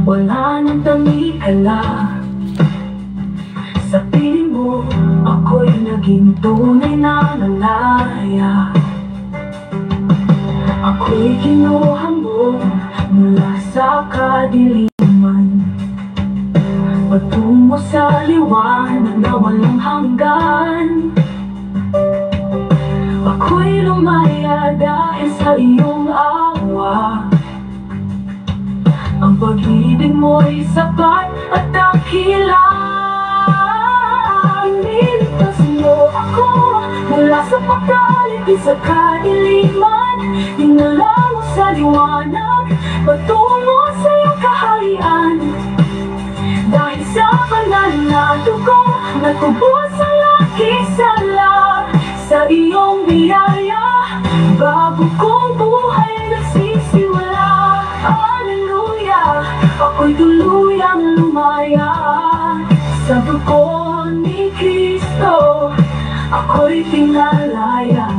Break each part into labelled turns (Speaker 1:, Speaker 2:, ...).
Speaker 1: Wala nang tanikala. Sa piling mo, ako'y naging tunay na nalaya. Ako'y kinuha mo mula sa kadiliman patungo sa liwanag na walang hanggan. Ako'y lumaya dahil sa iyong awa. Ang pag-ibig mo'y sapat at dakila. Niligtas mo ako mula sa pagkalipin sa kadiliman. Dinala mo sa liwanag patungo sa iyong kaharian. Dahil sa banal na dugo, natubos ang aking sala. Sa iyong biyaya, bago kong buhay nagsisimula. Hallelujah, ako'y tuluyang lumaya. Sa dugo ni Kristo, ako'y pinalaya.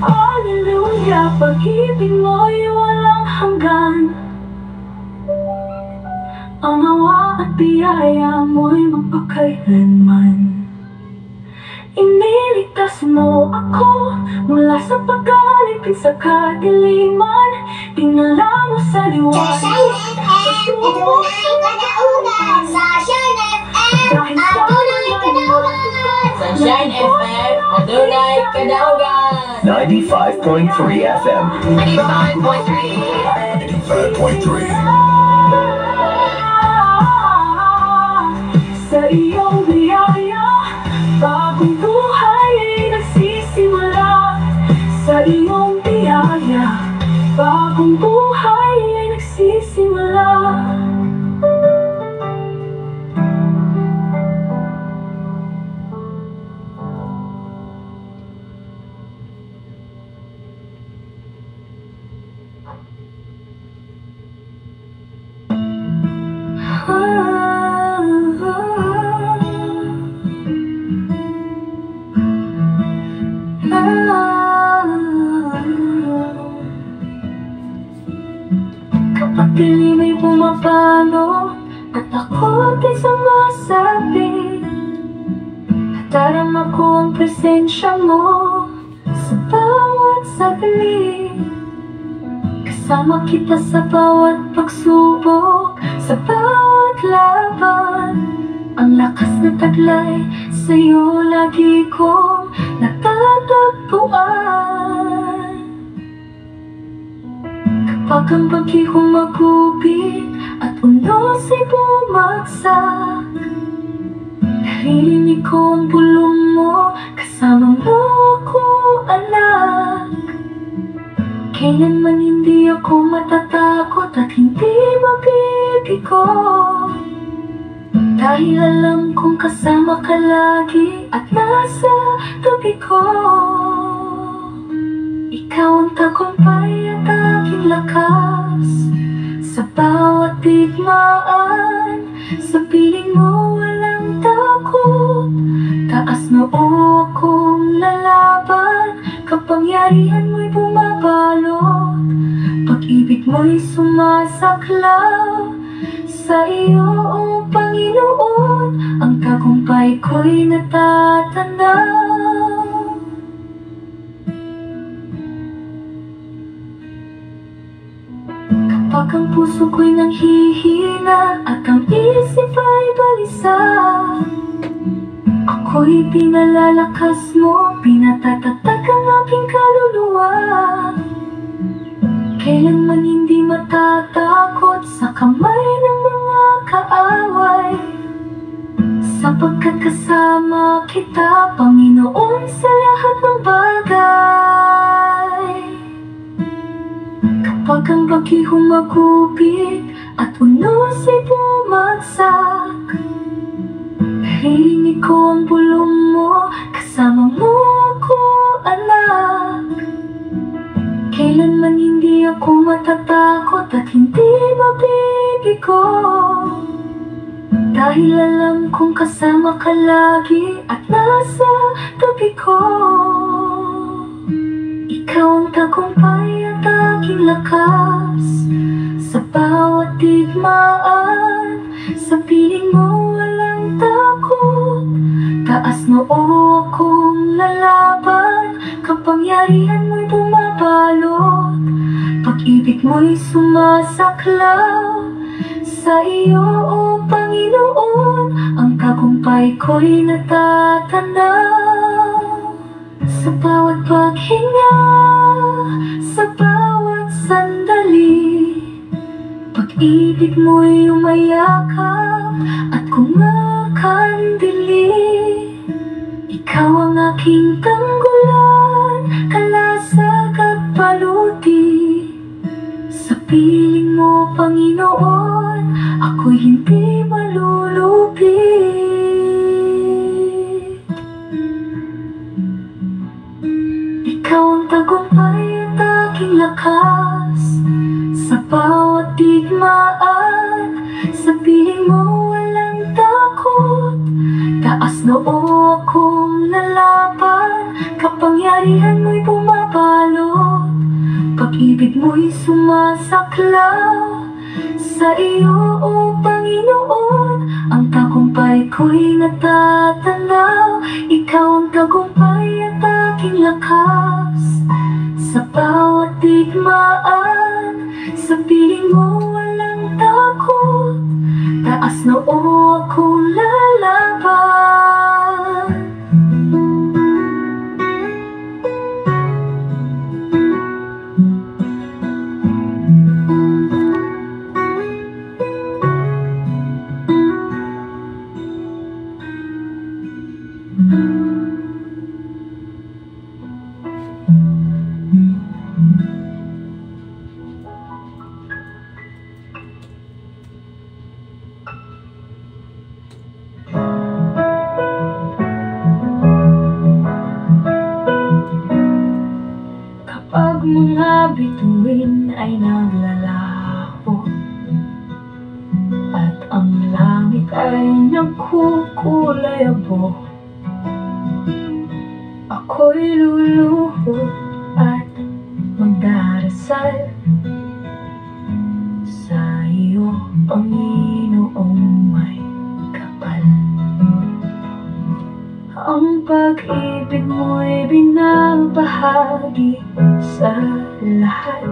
Speaker 1: Hallelujah, pag-ibig mo'y walang hanggan. Ang awa at biyaya mo'y magpakailanman. Iniligtas mo ako mula sa pagkalipin sa kadiliman. Dinala mo sa liwanag
Speaker 2: Sunshine FM,
Speaker 1: patungo
Speaker 2: adunay
Speaker 1: sa
Speaker 2: kadaugan. Sunshine FM,
Speaker 1: Dahil sa
Speaker 2: adunay
Speaker 1: banal na
Speaker 2: kadaugan.
Speaker 1: dugo,
Speaker 3: Sunshine
Speaker 1: natubos
Speaker 3: FM,
Speaker 1: ang
Speaker 3: adunay
Speaker 1: aking sala.
Speaker 3: kadaugan.
Speaker 4: 95.3 FM.
Speaker 3: 95.3.
Speaker 5: 95.3.
Speaker 1: Sa iyong biyaya, bagong buhay ay nagsisimula. Sa iyong biyaya, bagong buhay ay nagsisimula. Kapag dilim ay pumapalo at takot ay sumasabi, nadarama ko ang presensya mo sa bawat saglit. Kasama kita sa bawat pagsubok, sa bawat laban. Ang lakas na taglay sa'yo lagi kong natatagpuan. Kapag ang bagyo humagupit at unos ay bumagsak, naririnig ko ang bulong mo, kasama mo ako, anak. Kailanman hindi ako matatakot at hindi mabibigo, dahil alam kong kasama ka lagi at nasa tabi ko. Ikaw ang tagumpay at aking lakas sa bawat digmaan. Sa piling mo walang takot, taas noo akong lalaban. Kapangyarihan mo'y bumabalot, pag-ibig mo'y sumasaklaw. Sa iyo, O Panginoon, ang tagumpay ko'y natatanaw. Kapag ang puso ko'y nanghihina at ang isip ay balisa, ako'y pinalalakas mo, pinatatatag ang aking kaluluwa. Kailanman hindi matatakot sa kamay ng mga kaaway, sapagkat kasama kita, Panginoon, sa lahat ng bagay. Kapag ang bagyo humagupit at unos ay bumagsak, naririnig ko ang bulong mo, kasama mo ako, anak. Kailanman hindi ako matatakot at hindi mabibigo, dahil alam kong kasama ka lagi at nasa tabi ko. Ikaw ang tagumpay at aking lakas Sa bawat digmaan, sa piling mo walang takot. Taas noo akong lalaban, kapangyarihan mo'y bumabalot. Pag-ibig mo'y sumasaklaw, sa iyo, O Panginoon, ang tagumpay ko'y natatanaw. Sa bawat paghinga, sa bawat sandali, pag-ibig mo'y umayakap at kumakandili. Ikaw ang aking tanggulan, kalasag at paluti. Sa piling mo, Panginoon, ako'y hindi malulupi. Ikaw ang tagumpay at aking lakas. Sa bawat digmaan, sa piling mo walang takot. Taas noo akong lalaban, kapangyarihan mo'y bumabalot. Pag-ibig mo'y sumasaklaw, sa iyo, O Panginoon, ang tagumpay ko'y natatanaw. Ikaw ang tagumpay at aking lakas. Sa bawat digmaan, sa piling mo walang takot. Taas noo akong lalaban. Kapag mga bituin ay naglalaho at ang langit ay nagkukulay abo, ako'y luluhod at magdarasal sa iyo, Panginoong may kapal. Ang pag-ibig mo'y binabahagi sa lahat.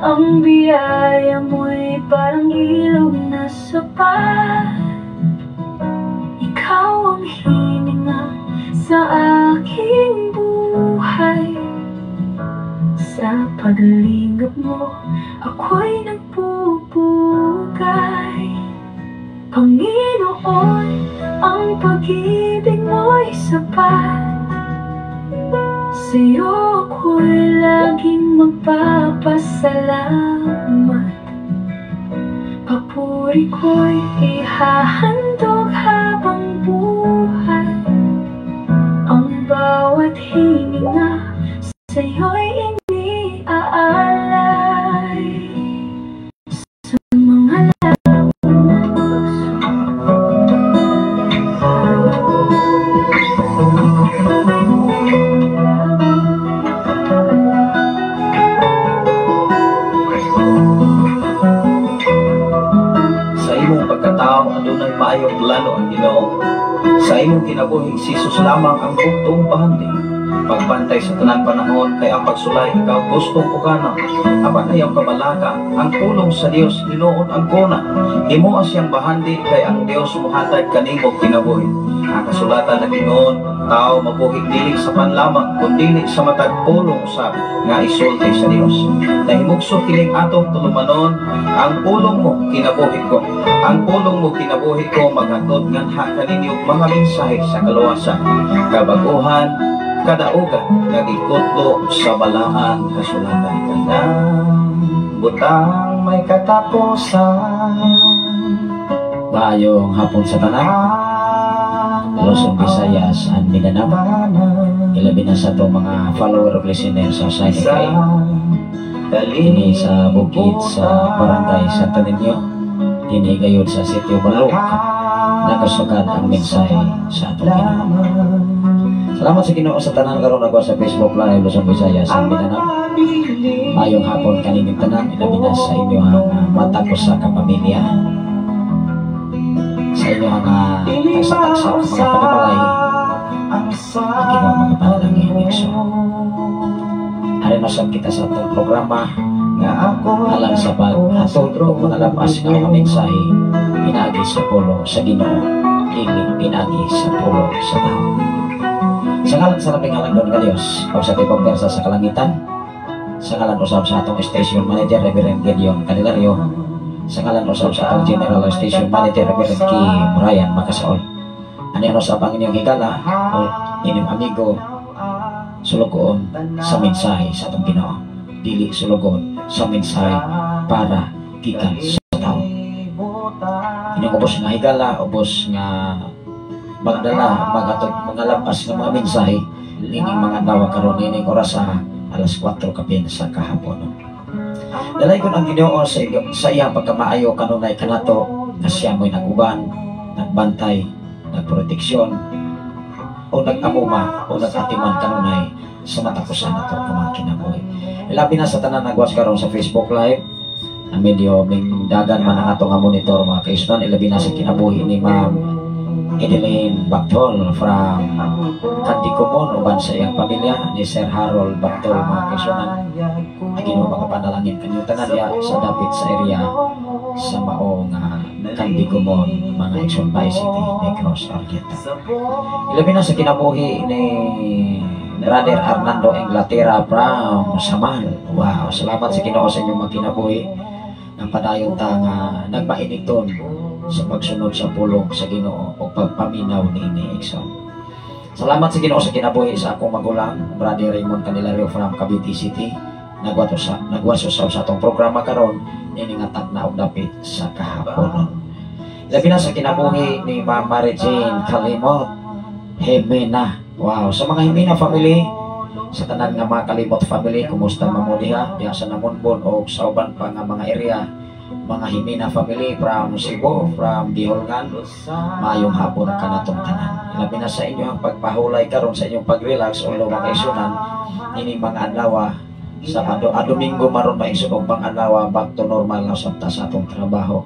Speaker 1: Ang biyaya mo'y parang ilog na sapat. Ikaw ang hininga sa aking buhay. Sa paglingap mo, ako'y nagpupugay. Panginoon, ang pag-ibig mo'y sapat. Sa'yo ako'y laging magpapasalamat. Papuri ko'y ihahandog habang buhay. Ang bawat hininga sa'yo'y iniaalay. Sa mga laon ng
Speaker 4: Sa imong pagkatao adunay maayong plano ang Ginoo. Sa imong kinabuhi si Jesus lamang ang bugtong bahandi. Pagbantay sa tanan panahon kay ang pagsulay ikaw gustong pugana. Apan ayaw kabalaka ang pulong sa Dios hinuon ang kuna. Himoa siyang bahandi kay ang Dios mohatag kanimo kinabuhi. Ang kasulatan ng Ginoo, tao mabuhi dili sa panlamang kundi sa matag pulong sa nga isulti sa Dios. Nahimugso kining atong tulumanon, ang pulong mo kinabuhi ko. Ang pulong mo kinabuhi ko maghatod nganha kaninyo mga mensahe sa kaluwasan, kabaguhan, kadaugan nga gikutlo sa balaan kasulatan. Tanang butang may katapusan.
Speaker 3: Maayong hapon sa tanan. Luzon, Visayas and Mindanao. Ilabi na sa itong mga follower of listener sa Society Kay. Dini sa bukid sa Barangay Santo Niño, dini gayud sa Sitio Balok, nakasukat ang mensahe sa atong Ginoo. Salamat sa Ginoo sa tanan karon nagwa sa Facebook Live, Luzon, Visayas ug Mindanao. Maayong hapon kaninyong tanan, ilabi na sa inyong matag usa ka pamilya. Sa inyong tagsa-tagsa mga panimalay, ang Ginoo mga panalangin, igsoon. Ari na usab kita sa atong programa alang sa paghatod og mga labas nga mga mensahe pinaagi sa pulong sa Ginoo, dili pinaagi sa pulong sa tao. Sa ngalan sa labing halangdon nga Dios o sa tibok persa sa kalangitan, sa ngalan usab sa atong station manager, Reverend Gideon Candelario, sa ngalan usab sa atong general station manager, Reverend Kim Ryan Macasaol. Ani usab ang inyong higala o inyong amigo, sulugoon sa mensahe sa atong Ginoo, dili sulugoon sa mensahe para gikan sa tao. Inyong ubos nga higala, ubos nga magdala, maghatod mga labas nga mga mensahe nining mga adlaw karon, nining oras sa alas 4 kapin sa kahapon. Dalaygon ang Ginoo sa iyang pagkamaayo kanunay kanato nga siya mo'y nag-uban, nagbantay, nagproteksyon o nag-amuma o nag-atiman kanunay sa matag usa nato nga mga kinabuhi. Ilabi na sa tanan nagwas karon sa Facebook Live, ang medyo mingdagan man ang ato nga monitor, mga kaigsuonan, ilabi na sa kinabuhi ni Ma'am Edeline Bactol from Kandikumon uban sa iyang pamilya ni Sir Harold Bactol, mga kaigsuonan. Ang Ginoo mga panalangin kanyo tanan diya sa dapit sa area sa mao nga Kandikumon, mga igsoon, Bay City, Negros Oriental. Ilabi na sa kinabuhi ni Brother Arnando Inglaterra from Samal. Wow, salamat sa Ginoo sa inyong mga kinabuhi ng padayon ta nga nagmainiton sa pagsunod sa pulong sa Ginoo o pagpaminaw niini, igsoon. Salamat sa Ginoo sa kinabuhi sa akong magulang, Brother Raymond Candelario from Cavite City. Nagwaso sa atong programa karon nining nga na og dapit sa kahaponon. Labi na sa kinabuhi ni Ma'am Mary Jane Kalimot Jimena. Wow, sa mga Jimena family, sa tanan nga mga Kalimot family, kumusta man mo diha? Diha sa Namonbon o sa uban pa nga mga area. Mga Jimena family from Cebu, from Guihulngan, maayong hapon kanatong tanan. Labi na sa inyo ang pagpahulay karon sa inyong pag-relax o mga kaigsuonan ini mga adlaw sa Domingo maron maigsoon og pang adlaw, back to normal na usab ta sa atong trabaho.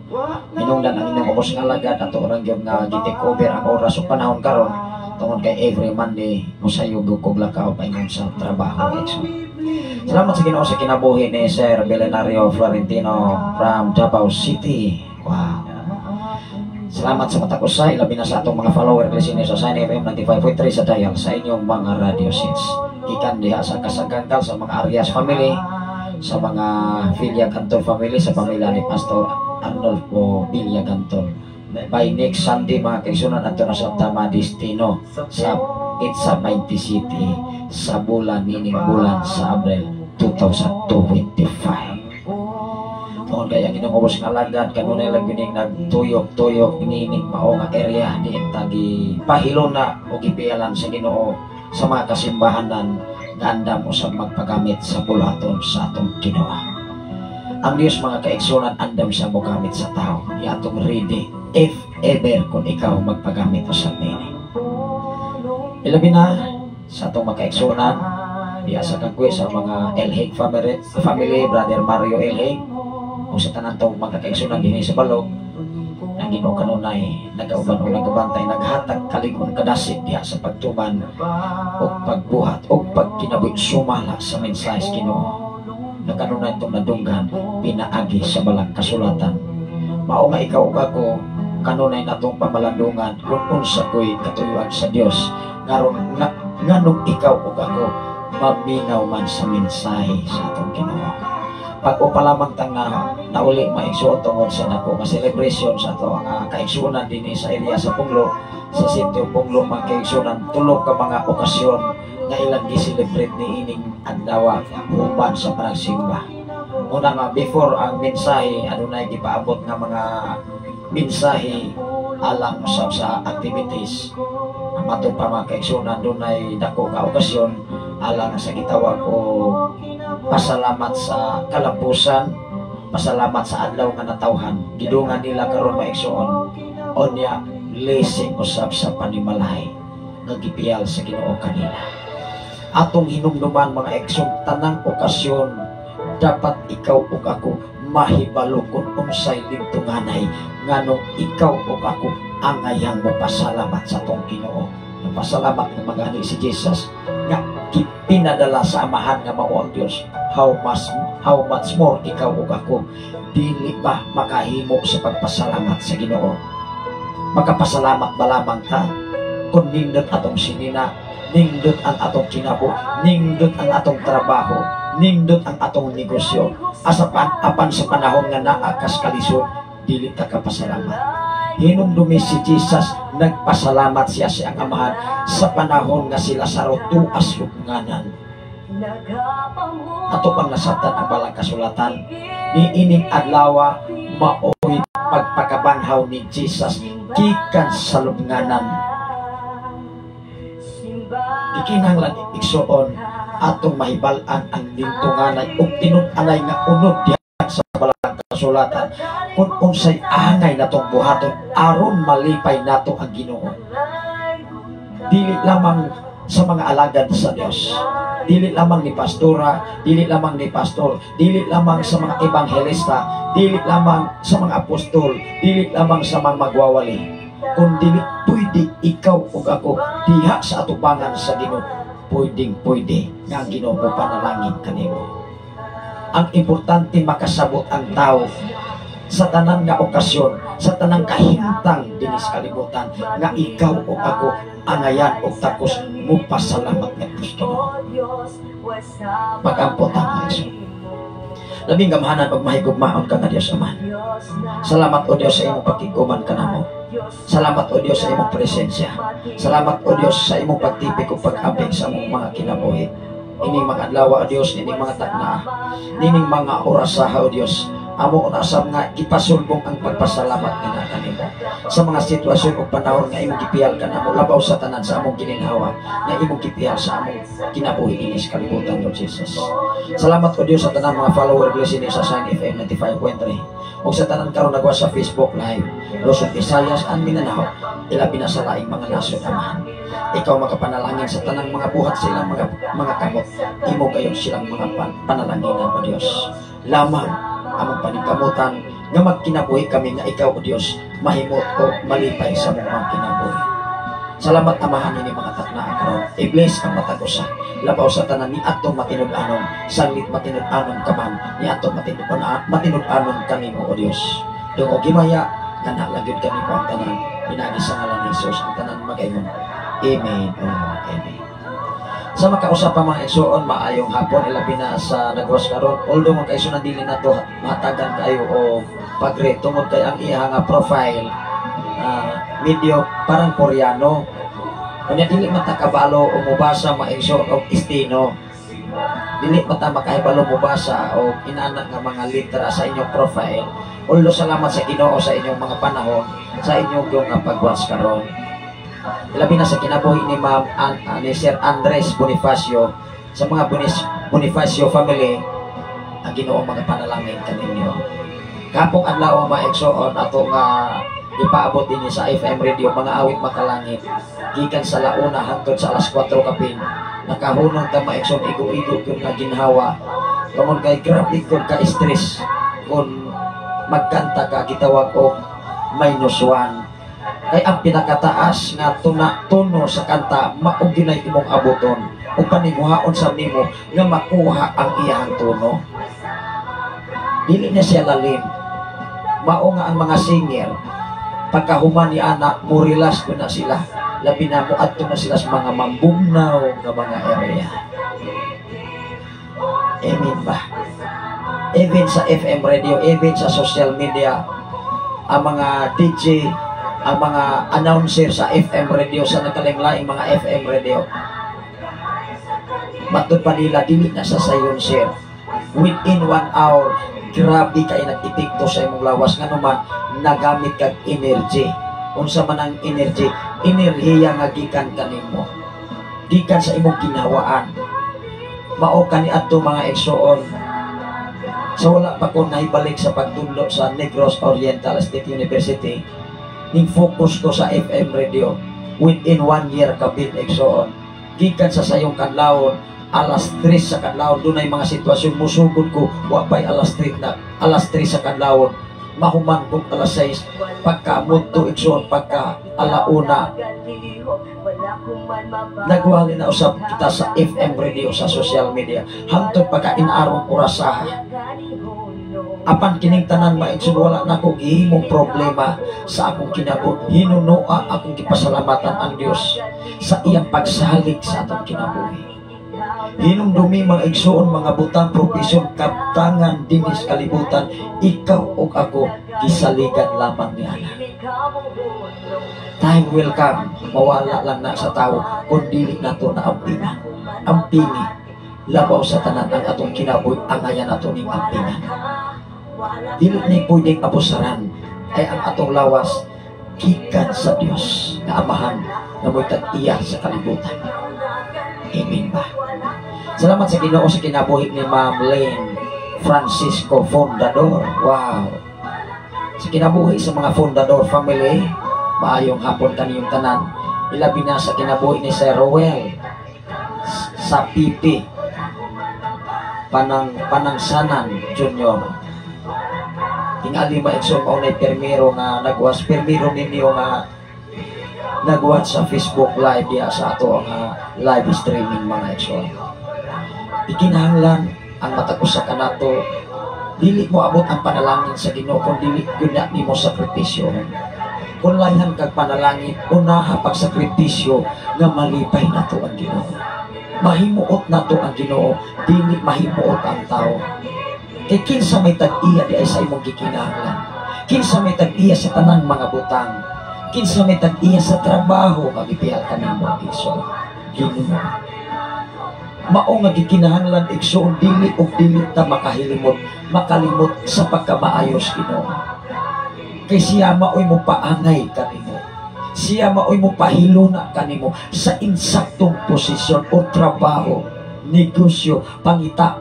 Speaker 3: Hinungdan ang inyong ubos nga alagad, ato orang gyud nga gi-take over ang oras ug panahon karon tungod kay every Monday mosayog kog lakaw paingon sa trabaho, igsoon. Salamat sa Ginoo sa kinabuhi ni Sir Belenario Florentino from Davao City. Wow. Salamat sa matag usa, ilabi na sa atong mga follower, listeners sa Sign FM 95.3 sa dial sa inyong mga radio sets. Gikan diha sa Kasagangkal, sa mga Arias family, sa mga Villa Gantol family, sa pamilya ni Pastor Arnolfo Villa Gantol. By next Sunday, mga kaigsuonan, ato na sa Tama Destino sa Itza 90 City sa bulan nining bulan sa Abril 2025. Tungod kay ang inyong ubos nga alagad kanunay lang gyud ning nagtuyok-tuyok nining mao nga area diin tagi pahilona o gipialan sa Ginoo sa mga kasimbahanan nga andam usab magpagamit sa buluhaton sa atong Ginoo. Ang Dios, mga kaigsuonan, andam sa mogamit sa tao. Atong ready if ever kung ikaw magpagamit usab niini. Ilabi na sa atong mga kaigsuonan diha sa Kagwe, sa mga Elhig family, family Brother Mario Elhig o sa tanan tong mga kaigsuonan dinhi sa Balog ang Ginoo kanunay nagauban o nagabantay, naghatag kalig-on, kadasig diha sa pagtuman o pagbuhat o pagkinabuhi sumala sa mensahe sa Ginoo na kanunay itong nadunggan pinaagi sa balang kasulatan. Mao nga ikaw ug ako kanunay natong pamalandungan kung unsa ko'y katuyuan sa Dios ngaron nga nganong ikaw ug ako maminaw man sa mensahe sa atong Ginoo. Pag-o pa lamang tang na nauli maigsuon tungod sa dako nga celebration sa ato ang kaigsuonan dinhi sa area sa Punglo, sa sitio Punglo, mga kaigsuonan, tulo ka mga okasyon nga ilang gi-celebrate ni ining adlaw human sa panagsimba. Una nga before ang mensahe, adunay gipaabot nga mga mensahe alang usab sa activities. Ang matod pa, mga kaigsuonan, dunay dako nga okasyon alang sa gitawag o pasalamat sa kalampusan, pasalamat sa adlaw nga natawhan. Gidungan nila karon, maigsuon, onya blessing usab sa panimalay. nga gipiyal sa Ginoo kanila. Atong hinumduman, mga igsoon, tanang okasyon dapat ikaw ug ako mahibalo kung unsay lintunganay nganong ikaw ug ako angayang mopasalamat sa atong Ginoo. Napasalamat nga magani si Jesus nga pinadala sa Amahan nga mao ang Dios. How much more ikaw ug ako, dili ba makahimo sa pagpasalamat sa Ginoo? Makapasalamat ba lamang ta kung nindot atong sinina, nindot ang atong kinabuhi, nindot ang atong trabaho, nindot ang atong negosyo? Asa pa, apan sa panahon nga naa kas kalisod, dili ta kapasalamat. Hinumdumi si Jesus, nagpasalamat siya sa iyang Amahan sa panahon nga si Lazaro tuas lubnganan. Ato pang nasabtan ang balang kasulatan ni ining adlaw, maoy pagpakabanhaw ni Jesus gikan sa lubnganan. Gikinahanglan, igsuon, atong mahibal-an ang lintunganay ug tinud-anay nga unod diha sa balang kasulatan kung unsay angay natong buhaton aron malipay nato ang Ginoo. Dili lamang sa mga alagad sa Dios, dili lamang ni pastora, dili lamang ni pastor, dili lamang sa mga ebanghelista, dili lamang sa mga apostol, dili lamang sa mga magwawali, kun dili pwede ikaw ug ako diha sa atubangan sa Ginoo. Pwedeng pwede nga ang Ginoo mo panalangin kanimo. Ang importante, makasabot ang tao sa tanan nga okasyon, sa tanang kahimtang dinhi sa kalibutan nga ikaw o ako angayan og takos mo pasalamat ngadto sa Ginoo. Pagampo ta, mga igsoon. Labing gamhanan ug mahigugmaon ka nga Dios Amahan. Salamat, O Dios, sa imong pagkiguman kanamo. Salamat, O Dios, sa imong presensya. Salamat, O Dios, sa imong pagtipik ug pag-abig sa among mga kinabuhi. Ining mga adlaw, O Dios, ining mga taknaa, nining mga orasaha, O Dios, amo unasam nga gipasulbong ang pagpasalamat nga naa kanimo sa mga sitwasyon ug panahon nga imong gipiyal kanamo, labaw sa tanan sa among gininhawa nga imong gipiyal sa among kinabuhi dinhi sa kalibutan, Lord Jesus. Salamat, O Dios, sa tanan mga follower blessing sa Sign FM 95.3 ug sa tanan karon nagwa sa Facebook Live, Luzon, Visayas and Mindanao, ilabi na sa laing mga nasod. Amahan, ikaw makapanalangin sa tanang mga buhat sa ilang mga kamot. Imo kayo silang mga panalanginan, O Dios. Lamang among paningkamutan nga magkinabuhi kami nga ikaw, O Dios, mahimot o malipay sa among mga kinabuhi. Salamat, Amahan, ini mga taknaa karon. I-bless ang matag usa. Labaw sa tanan ni atong matinud-anon, sanglit matinud-anon ka man, ni atong matinud-anon kanimo, O Dios. Dungog himaya nga nalagyod kanimo ang tanan. Pinaagi sa ngalan ni Jesus ang tanan magaingon. Amen. Oh, amen. Sa makausap pa, mga igsoon, maayong hapon, ilabi na sa nagwas karon. Although, mga kaigsoon, dili na to matagan kayo o pagre tungod kay ang iya nga profile medyo parang Koreano. Kunya dili man ta kabalo o mubasa, mga igsoon, og estino. Dili man ta makahibalo mubasa o inana nga mga litra sa inyong profile. Although, salamat sa Ginoo sa inyong mga panahon, sa inyong yung nga pagwas karon. Labi na sa kinabuhi ni Ma'am ni Sir Andres Bonifacio, sa mga Bonifacio family, ang Ginoo mga panalangin kaninyo. Kapong adlaw, mga igsoon, ato nga ipaabot dinhi sa FM radio mga awit makalangit gikan sa launa hangtod sa alas 4 kapin. Nakahunong ta, mga igsoon, igo-igo gyud nga ginhawa tungod kay grabe kung ka stress kung magkanta ka gitawag og -1, kay ang pinakataas nga tuna tono sa kanta mao gyud imong abuton ug paninguhaon sa nimo nga makuha ang iyang tono. Dili na siya lalim. Mao nga ang mga singer, pagkahuman ni ana, mo-relax ko na sila, labi na mo adto na sila sa mga mambugnaw nga mga area. Amen ba? Even sa FM radio, even sa social media, ang mga DJ, ang mga announcer sa FM radio, sa nagkalaing-laing mga FM radio, matud pa nila dili na sa sayon, sir. Within one hour, grabe kay nag-epekto sa imong lawas, nga naman nagamit kag energy. Unsa man ang energy? Enerhiya nga gikan kanimo, gikan sa imong ginhawaan. Mao kani adto, mga igsoon, sa wala pa ko nahibalik sa pagtudlo sa Negros Oriental State University, ning focus ko sa FM radio. Within one year kapit, igsoon. Gikan sa sayong kadlawon, alas 3 sa kadlawon, dunay mga sitwasyon musugod ko, wa pa'y alas 3 na, alas 3 sa kadlawon, mahuman ko alas 6, pagka mudto, igsoon, pagka alauna, nagwali na usab kita sa FM radio, sa social media, hangtod pagka inarong orasaha. Apan kining tanan, mga igsoon, wala na ko gihimong problema sa akong kinabuhi. Hinunoa akong gipasalamatan ang Dios sa iyang pagsalig sa atong kinabuhi. Hinumdumi, mga igsoon, mga butang, profesyon, kaptangan dinis kalibutan, ikaw ug ako gisaligan lamang ni ana. Time will come, mawala lang na sa tao kung dili nato na ampingan. Ampingi, labaw sa tanan ang atong kinabuhi, angayan nato ning ampingan. Dili ni pwedeng abusaran ay ang atong lawas gikan sa Dios nga Amahan nga mo'y tag-iya sa kalibutan. Amen ba? Salamat sa Ginoo sa kinabuhi ni Ma'am Lynn Francisco Fundador. Wow. Sa kinabuhi sa mga Fundador family, maayong hapon kaniyong tanan. Ilabi na sa kinabuhi ni Sir Roel sa PP Panangsanan Junior. Tingali, mga igsoon, mao nay permero nga nagwas, permero ninyo nga nagwatch sa Facebook Live diya sa ato ang live streaming, mga igsoon. Ikinahanglan ang matag usa kanato, dili mo abot ang panalangin sa Ginoo kung dili gyud na nimo sakripisyo. Kung layhan kag panalangin, unaha pagsakripisyo nga malipay nato ang Ginoo. Mahimuot nato ang Ginoo, dili mahimuot ang tao. Kay kinsa may tag-iya di ay sa imong gikinahanglan? Kinsa may tag-iya sa tanang mga butang? Kinsa may tag-iya sa trabaho nga gipiyal kanimo, igsoon? Ginoo. Mao nga gikinahanglan, igsoon, dili ug dili ta makahilimot, makalimot sa pagkamaayos Ginoo. Kay siya maoy mo paangay kanimo. Siya maoy mo pahiluna kanimo sa insaktong posisyon o trabaho, negosyo, pangita,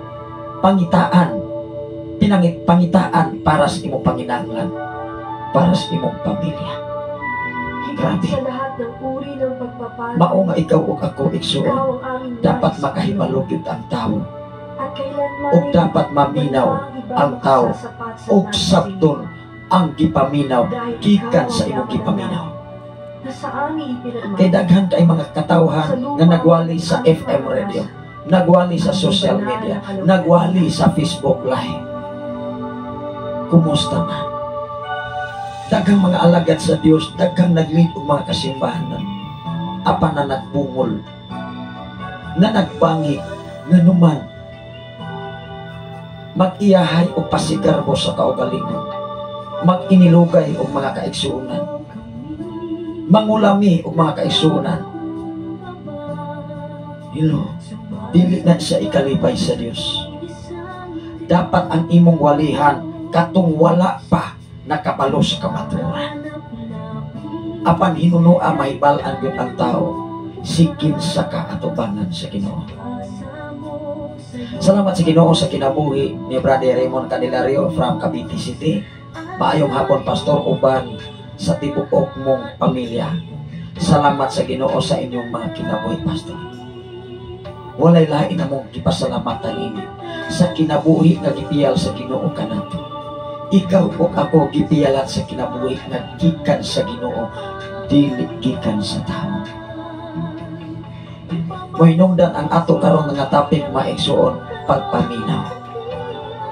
Speaker 3: pangitaan, pinangit pangitaan para sa imong panginahanglan, para sa imong pamilya.
Speaker 1: Higit
Speaker 3: Grabe.
Speaker 1: sa lahat ng uri ng pagpapala,
Speaker 3: Mao nga ikaw ug ako, igsoon,
Speaker 1: ikaw ang aming
Speaker 3: dapat
Speaker 1: nais,
Speaker 3: makahibalo gyud ang tao
Speaker 1: at kailanman
Speaker 3: ug dapat maminaw
Speaker 1: walang iba
Speaker 3: ang tao
Speaker 1: makasasapat sa
Speaker 3: ug
Speaker 1: nais
Speaker 3: sabton ang gipaminaw
Speaker 1: dahil
Speaker 3: gikan
Speaker 1: ikaw
Speaker 3: sa
Speaker 1: ang
Speaker 3: imong
Speaker 1: yaman
Speaker 3: gipaminaw.
Speaker 1: na sa amin ipinagmana.
Speaker 3: Kay daghan kay mga katawhan
Speaker 1: Sa lupa
Speaker 3: nga nagwali sa
Speaker 1: ang
Speaker 3: FM radio, nagwali sa social media, nagwali sa Facebook Live. Kumusta man? Daghang mga alagad sa Dios, daghang nag-lead og mga kasimbahan apan na nagbungol, na nagbangi, nganuman mag-iyahay o pasigarbo sa kaugalingon, mag-inilugay og mga kaigsuonan, mangulami og mga kaigsuonan. Hello, dili na siya ikalipay sa Dios. Dapat ang imong walihan katong wala pa nakabalo sa kamatuoran. Apan hinunoa mahibal-an gyud ang tao si kinsa ka atubangan sa Ginoo. Salamat sa Ginoo sa kinabuhi ni Brother Raymond Candelario from Cavite City. Maayong hapon, Pastor, uban sa tibuok mong pamilya. Salamat sa Ginoo sa inyong mga kinabuhi, Pastor. Walay lain na mong gipasalamatan ini sa kinabuhi nga gipiyal sa Ginoo kanato. Ikaw ug ako gipiyalan sa kinabuhi nga gikan sa Ginoo, dili gikan sa tao. Mohinungdan ang ato karon nga topic, mga igsoon, pagpaminaw.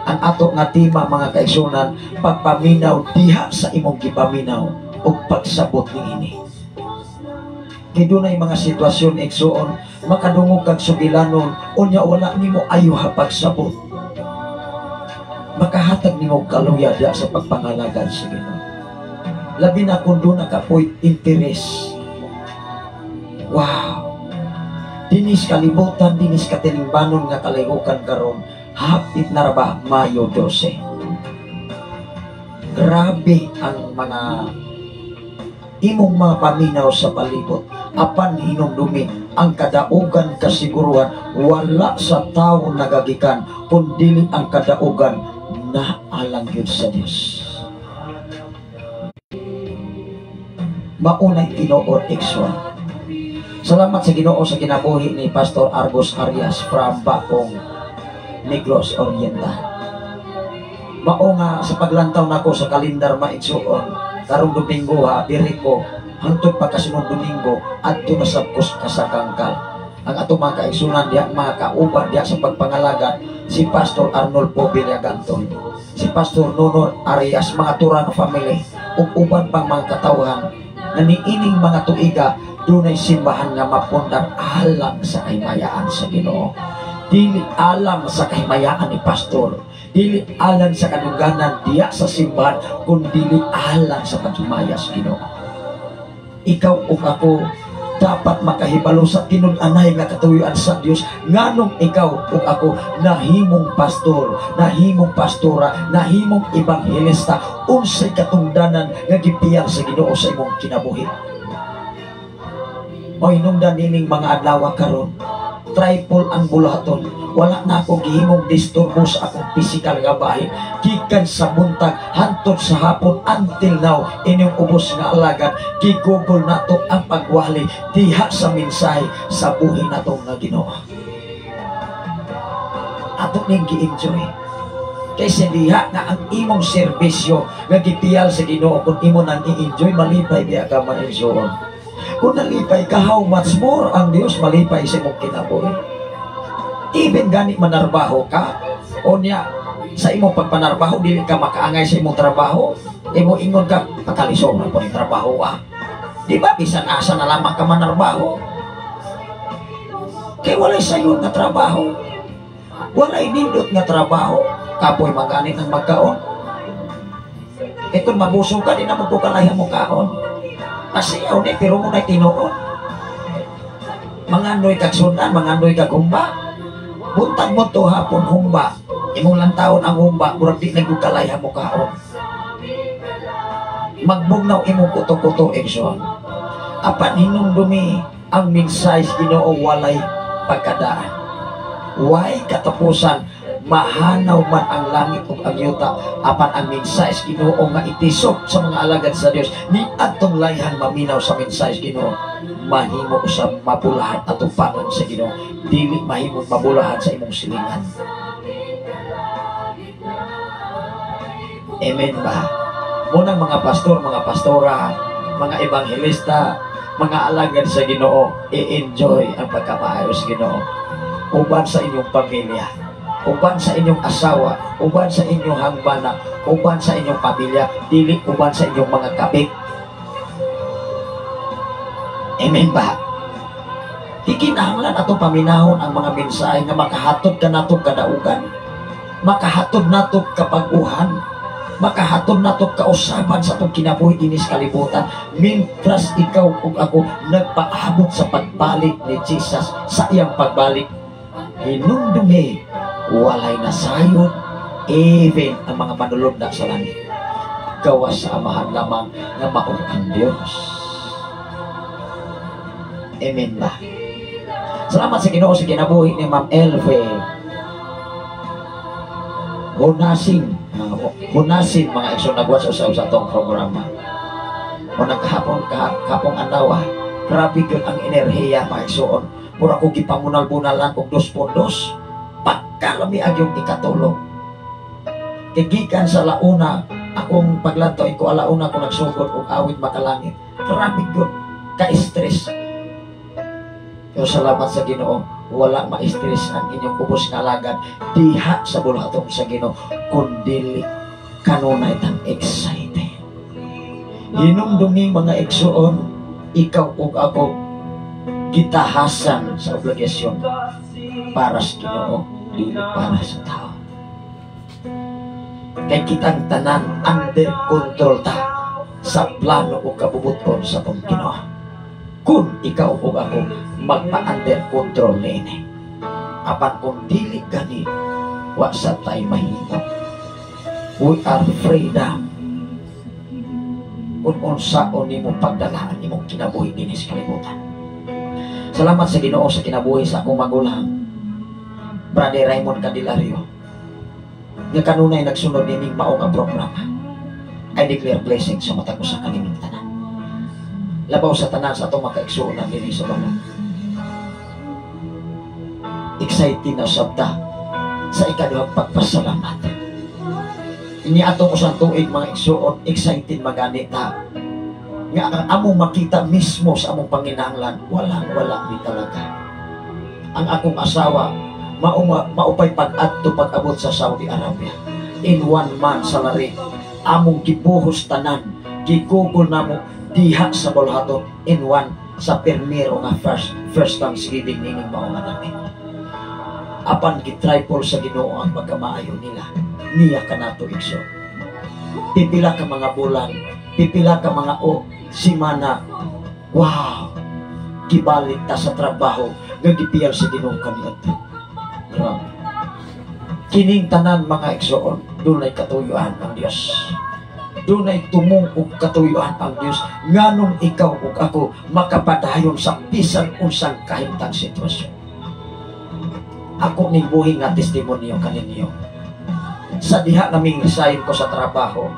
Speaker 3: Ang ato nga tema, mga kaigsuonan, pagpaminaw diha sa imong gipaminaw ug pagsabot niini. Kay dunay mga sitwasyon, igsoon, makadungog kag sugilanon, unya wala nimo ayuha pagsabot. Makahatag nimo kaluya diha sa pagpangalagad sa Ginoo. Labi na kung duna ka po'y interes. Wow! Dinis kalibutan, dinis katilingbanon nga kalihukan karon, hapit na ra ba Mayo 12. Grabe ang mga imong mga paminaw sa palibot. Apan hinumdumi ang kadaugan kasiguruhan, wala sa tao nagagikan kundili ang kadaugan na alang gyud sa Dios. Maunay tinuod, igsoon. Salamat sa Ginoo sa kinabuhi ni Pastor Argos Arias from Bacong, Negros Oriental. Mao nga sa paglantaw nako sa kalendar, mga igsuon, karong Domingo ha, diri ko hangtod pagkasunod Domingo, adto na sab ko sa Kangkal. Ang atong mga kaigsunan diha, mga kauban diha sa pagpangalaga, si Pastor Arnold po Villaganton, si Pastor Nonor Arias, mga Turano family, ug uban pang mga katawhan na niining mga tuiga dunay simbahan nga mapundar alang sa kahimayaan sa Ginoo. Dili alang sa kahimayaan ni pastor, dili alang sa kaduganan diya sa simbahan, kun dili alang sa paghimaya sa Ginoo. Ikaw ug ako dapat makahibalo sa tinud-anay nga katuyuan sa Dios nganong ikaw ug ako nahimong pastor, nahimong pastora, nahimong ebanghelista, unsay katungdanan nga gipiyal sa Ginoo sa imong kinabuhi. O hinungdan nining mga adlaw karon, triple ang buluhaton. Wala na ako gihimong disturbo sa akong physical nga bahin. Gikan sa buntag hantod sa hapon until now, inyong ubos nga alagad, gigugol nato ang pagwali diha sa mensahe sa buhi nato nga Ginoo. Ato ning gi-enjoy. Kaysa diha nga ang imong serbisyo nga gipiyal sa Ginoo, kung imo nang i-enjoy, malipay biya ka, mga igsoon. Kung nalipay ka, how much more ang Dios malipay sa imong kinabuhi? Even gani manarbaho ka, o niya, sa imong pagpanarbaho, dili ka makaangay sa imong trabaho, imo ingon ka, "Pakalisod na po yung trabaho ah." Di ba, bisan asa na lamang ka manarbaho? Kay walay sayon nga trabaho. Walay nindot nga trabaho. Kapoy maganit ang magkaon. Eh kung mabusog ka, di na magkukalayan mo kaon. Pasiyaw ni, pero mo na'y tinuod. Mangandoy kag sudan, mangandoy kag humba. Buntag mo to hapon humba. Imong lang taon ang humba, murag di nagkukalaya mo kaon. Magbugnaw imong kuto-kuto, igsoon. Apan hinumdumi ang mensahe sa Ginoo, walay pagkadaan. Way katapusan, mahanaw man ang langit ug ang yuta, apan ang mensahe sa Ginoo nga itisok sa mga alagad sa Dios ni adtong layhan maminaw sa mensahe sa Ginoo, mahimo sa mabulahan atubangan sa Ginoo, dili mahimo mabulahan sa imong silingan. Amen ba? Munang mga pastor, mga pastora, mga ebanghelista, mga alagad sa Ginoo, i-enjoy ang pagkamaayo sa Ginoo. Uban sa inyong pamilya, uban sa inyong asawa, uban sa inyong hangbana, uban sa inyong pamilya, dili uban sa inyong mga kabit. Amen ba? Di kinahanglan atong paminahon ang mga mensahe nga makahatod ka nato kadaugan, makahatod nato kapaguhan, makahatod nato kausaban sa atong kinabuhi dinhi sa kalibutan, mintras ikaw ug ako nagpaabot sa pagbalik ni Jesus. Sa iyang pagbalik, hinumdumi walay nasayod, even ang mga manulubna sa langit, gawas sa Amahan lamang nga mao ang Dios. Amen ba? Salamat sa Ginoo sa kinabuhi ni Ma'am Elfe Hunasin. Hunasin, mga igsoon, nagwatch sa sa atong programa. O nagkahapon kahapong adlaw, grabe gyud ang enerhiya, mga igsoon. Mura ko gipamunal-bunalan og dos pondos. Pagkalami ag yung ikatulog. Kay gikan sa launa, akong paglantaw ko alauna ko nagsugod og awit makalangit. Grabe gyud ka-stress. Pero salamat sa Ginoo, wala ma-stress ang inyong ubos nga alagad diha sa buluhaton sa Ginoo, kundili kanunay tang excited. Hinumdumi, mga igsoon, ikaw ug ako gitahasan sa obligasyon para sa Ginoo, dili para sa tao. Kay kitang tanan under control ta sa plano o kabubuton sa atong Ginoo. Kung ikaw ug ako magpa-under control niini. Apan kung dili gani, wa sa tay mahimo. We are freedom. Kung unsaon nimo pagdala ang imong kinabuhi dinhi sa kalibutan. Salamat sa Ginoo sa kinabuhi sa akong magulang, Brother Raymond Candelario, nga kanunay nagsunod nining mao nga programa. I declare blessing sa matag usa kaniming tanan. Labaw sa tanan sa atong makaigsuonan dinhi sa baba. Excited na sabta sa ikaduhang pagpasalamat. Ini atong usang tuig, mga igsuon, excited magani ta nga ang among makita mismo sa among panginahanglan, walang wala ni talaga. Ang akong asawa, maupay pag-adto, pag-abot sa Saudi Arabia. In one month salary, among gibuhos tanan, gigugol namo diha sa buluhaton in one sa permero nga first first Thanksgiving nining mao nga namin. Apan gitripol sa Ginoo ang pagkamaayo nila niya kanato, igsoon. Pipila ka mga bulan, pipila ka mga o simana. Wow! Gibalik ta sa trabaho nga gipiyal sa Ginoo kaniadto. Grabe. Kining tanan, mga igsoon, dunay katuyuan ang Dios. Dunay tumong og katuyuan ang Dios nganong ikaw ug ako makapadayon sa bisan unsang kahimtang sitwasyon. Ako ning buhi nga testimonyo kaninyo. Sa diha naming resign ko sa trabaho,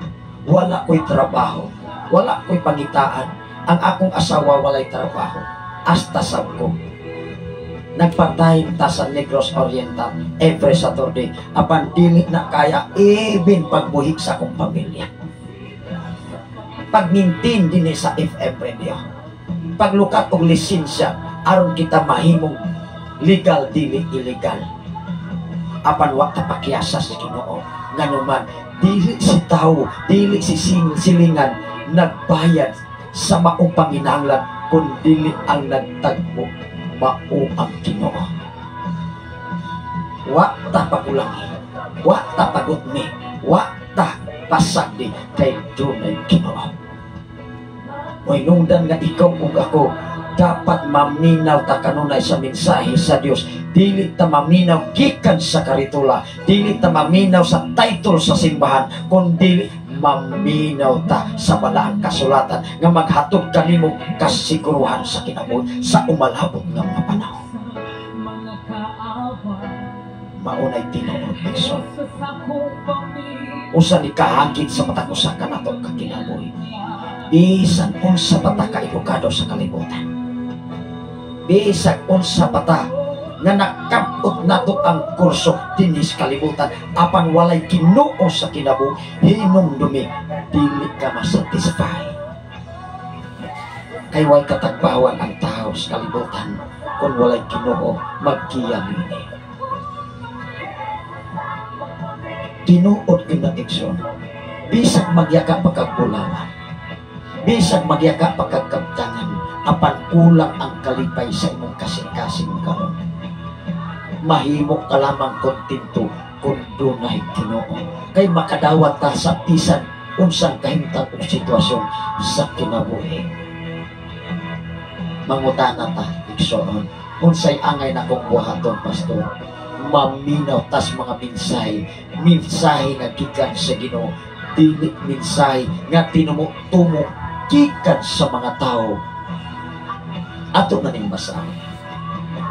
Speaker 3: wala ko'y trabaho, wala ko'y pangitaan, ang akong asawa walay trabaho, hasta sab ko. Nagpatay ta sa Negros Oriental every Saturday, apan dili na kaya even pagbuhi sa akong pamilya. Pag-maintain din sa FM radio. Paglukat og lisensya aron kita mahimong legal, dili illegal. Apan wa ta pakyasa sa Ginoo, nganuman dili si tao, dili si silingan nagbayad sa maong panginahanglan, kun dili ang nagtagbo, mao ang Ginoo. Wa ta pakulangi, wa ta pagutmi, wa ta pasagdi kay dunay Ginoo. Mohinungdan nga ikaw ug ako dapat maminaw ta kanunay sa mensahe sa Dios. Dili ta maminaw gikan sa karitula, dili ta maminaw sa title sa simbahan, kundi maminaw ta sa balaang kasulatan nga maghatod kanimo kasiguruhan sa kinabuhi sa umalabot nga mga panahon. Maunay tinuod, igsoon. Usa ni kahagit sa matag usa kanato ka kinabuhi. Bisan unsa pa ta ka edukado sa kalibutan, bisan unsa pa ta nga nakabot nato ang kurso dinhi sa kalibutan, apan walay Ginoo sa kinabuhi, hinumdumi, dili ka masatisfy. Kay way katagbawan ang tao sa kalibutan kung walay Ginoo maggiya nini. Tinuod gyud na, igsoon. Bisag magyaka pagkagulawan, bisag magyaka pagkagkabtangan, apan kulang ang kalipay sa imong kasing-kasing karon, mahimo ka lamang kontento kung dunay Ginoo. Kay makadawat ta sa bisan unsang kahimtang og sitwasyon sa kinabuhi. Mangutana ta, igsoon, unsay angay na kong buhaton, pastor? Maminaw tas mga mensahe, mensahe nga gikan sa Ginoo, dili mensahe nga tinumo-tumo gikan sa mga tao. Ato na ning basahon.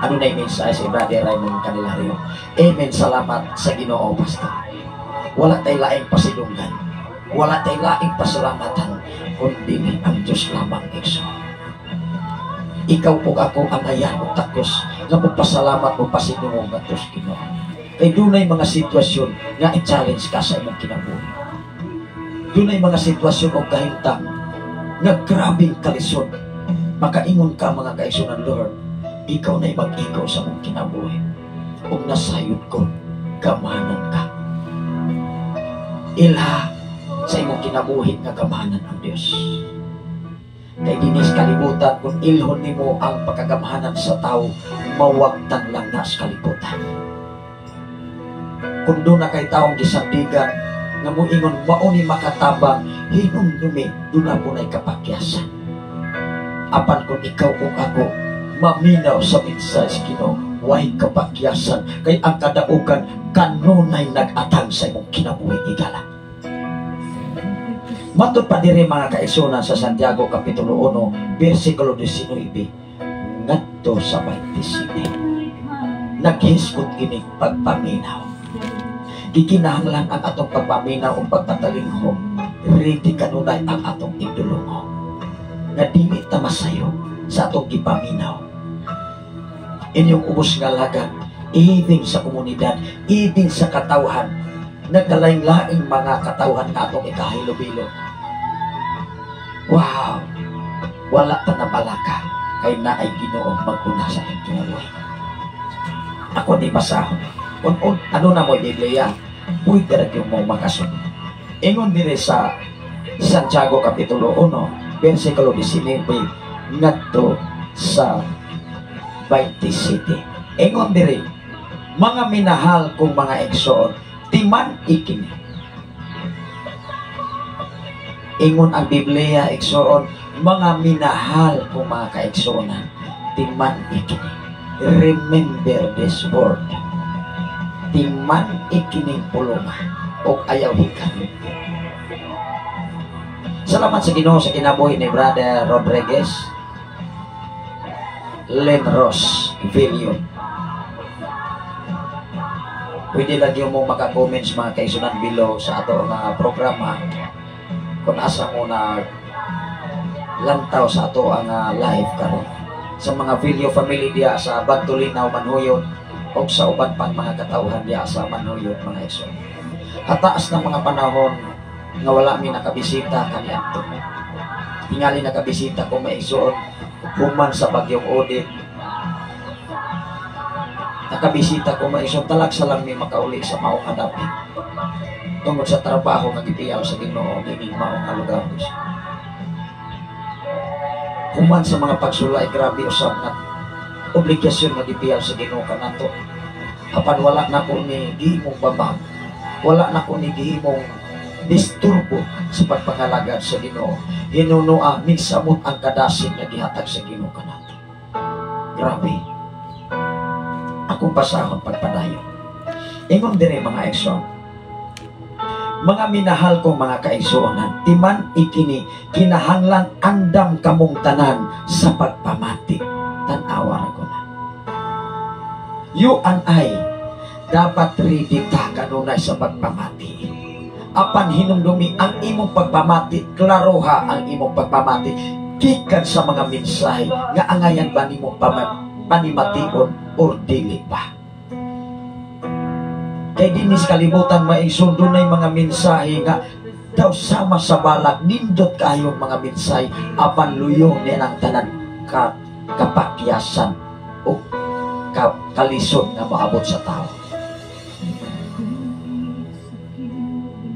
Speaker 3: Ano na yung mensahe si Brother Raymond Candelario? Amen. Salamat sa Ginoo, Pastor. Wala tay laing pasidunggan. Wala tay laing pasalamatan kundi ang Diyos lamang, igsoon. Ikaw po, ako ang ayan o takos nga magpasalamat o pasidungog nga sa Ginoo. Kay dunay mga sitwasyon nga i-challenge ka sa imong kinabuhi. Dunay mga sitwasyon o kahimtang nga grabing kalisod. Makaingon ka, mga kaigsunan, "Lord, ikaw na'y mag-ikaw sa mong kinabuhi. Ug nasayod ko, gamanan ka." Ilha sa imong kinabuhi nga gamanan ang Dios. Kay dinhi sa kalibutan, kung ilhon nimo ang pagkagamhanan sa tao, mawagtan lang na sa kalibutan. Kung duna kay taong gisandigan nga moingon mao ni makatabang, hinumdumi, duna po na'y kapakyasan. Apan kung ikaw ug ako maminaw sa mensahe sa Ginoo, way kapakyasan kay ang kadaugan kanunay nag-atang sa imong kinabuhi, igala. Matod pa diri, mga kaigsunan, sa Santiago Kapitulo 1 versikulo 19 ngadto sa 27. Naghisgot kini pagpaminaw. Gikinahanglan ang atong pagpaminaw o pagpatalinghog. Ready kanunay ang atong idulungo. nga dili ta masayo sa atong gipaminaw. Inyong ubos nga alagad, even sa komunidad, even sa katawhan, nagkalaing-laing mga katawhan nga atong ikahilobilo. Wow! Wala ta nabalaka kay naay Ginoo maguna sa atong kinabuhi. Ako di basahon. Kung ano na mo Biblia, pwede ra gyud mo makasunod. Ingon dire sa Santiago Kapitulo 1, versikulo 19 ngadto sa 27. Ingon dire, "Mga minahal kong mga igsoon, timan-i kini." Ingon ang Biblia, igsoon, "Mga minahal kong mga kaigsuonan, timan-i kini." Remember this word. Timan-i kining pulonga og ayaw hikan. Salamat sa Ginoo sa kinabuhi ni Brother Rodriguez Len Ross Villion. Pwede lagi mo maka-comments, mga kaigsuonan, below sa ato nga programa kung asa mo na lantaw sa ato ang live karon. Sa mga video family diya sa Bantulinaw, Manhuyod o sa uban pang mga katawhan diya sa Manhuyod, mga igsoon. Hataas ng mga panahon nga wala mi nakabisita kaniadto. Tingali nakabisita ko, mga igsoon, human sa bagyong Odette. Nakabisita ko, mga igsoon, talagsa lang mi makauli sa maong nga dapit. Tungod sa trabaho nga gipiyaw sa Ginoo nining maong nga lugar. Human sa mga pagsulay, grabe usab nga obligasyon nga gipiyaw sa Ginoo kanato. Apan wala na ko ni gihimong babag. Wala na ko ni gihimong disturbo sa pagpangalagad sa Ginoo. Hinunoa migsamot ang kadasin nga gihatag sa Ginoo kanato. Grabe. Akong basahon pagpadayon. Ingon dire, mga igsoon, "Mga minahal kong mga kaigsuonan, timan-i kini, kinahanglan andam kamong tanan sa pagpamati." Tan-awa ra ko na. You and I, dapat ready ta kanunay sa pagpamati. Apan hinumdumi ang imong pagpamati, klaroha ang imong pagpamati gikan sa mga mensahe nga angayan ba nimo panimation or dili ba. Kay dinis kalibutan, mga igsoon, dunay mga mensahe nga daw sama sa balak, nindot kayong mga mensahe, apan luyo nilang tanan ka kapakyasan o kalisod nga maabot sa tao.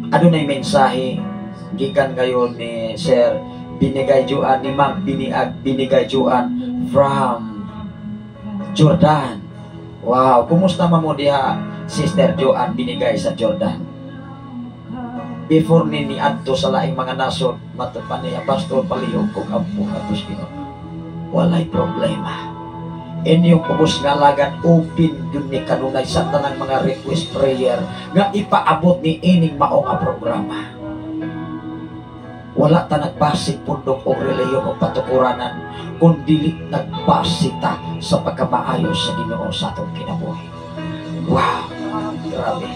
Speaker 3: Adunay mensahe gikan ngayon ni Sir Binigay Juan, ni Ma'am Biniag Binigay Juan from Jordan. Wow, kumusta man mo diha, Sister Joan Binigay sa Jordan? Before ni niadto sa laing mga nasod, matod pa niya, "Pastor, palihog kong ampo atos Ginoo." Walay problema. Inyong ubos nga alagad, open yun ni kanunay sa tanang mga request prayer nga ipaabot ni ining mao nga programa. Wala ta nagbase pundok o reliyon o patukuranan, kung dili nagbase ta sa pagkamaayo sa Ginoo sa atong kinabuhi. Wow, grabe.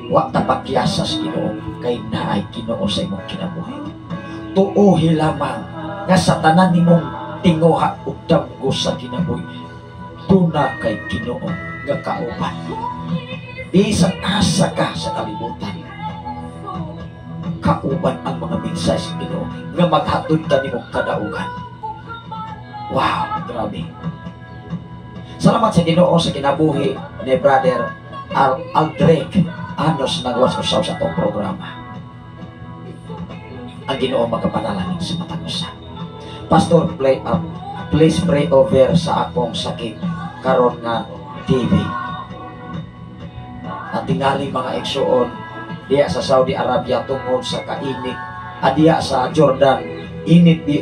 Speaker 3: Wa ta pakyasa sa Ginoo kay naay Ginoo sa imong kinabuhi. Tuohi lamang nga sa tanan nimong tinguha ug damgo sa kinabuhi, duna kay Ginoo nga kauban. Bisan asa ka sa kalibutan, kauban ang mga mensahe sa Ginoo nga maghatod ka nimong kadaugan. Wow, grabe. Salamat sa Ginoo sa kinabuhi ni Brother Aldrich Anos nagwas usaw sa atong programa. Ang Ginoo magapanalangin sa matag usa. "Pastor, play up. Please pray over sa akong sakit karon nga TV." Ang tingali, mga igsuon, diya sa Saudi Arabia tungod sa kainit, adiya sa Jordan, init bi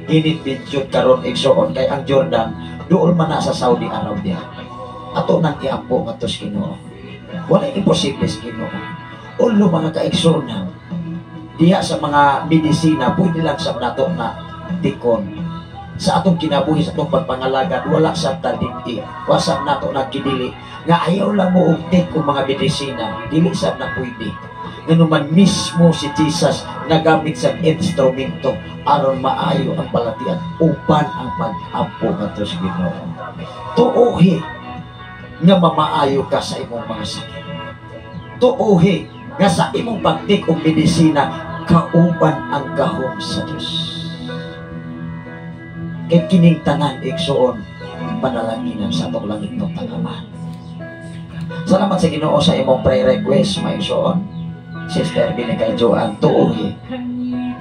Speaker 3: init jud karon, igsuon, kay ang Jordan duol man na sa Saudi Arabia. Ato nang iampo ngadto sa Ginoo. Wala imposible sa Ginoo. Ulo, mga kaigsuon, diya sa mga medisina pwede lang sa nato na tikon. Sa atong kinabuhi, sa atong pagpangalagad, wala sa tadidi, wala sa nato nagkidili nga ayaw lang mo og take og mga medisina, dili sab na pwede. Nganuman mismo si Jesus nagamit sa instrumento aron maayo ang balatian uban ang pag-ampo ngadto sa Ginoo. Tuohi nga mamaayo ka sa imong mga sakit. Tuohi nga sa imong pagtik og medisina kauban ang gahom sa Dios. Kay kining tanan, igsuon, panalanginan sa atong langit ng Amahan. Salamat sa Ginoo sa imong prayer request, mga igsuon. Sister Binigay Joan, tuohi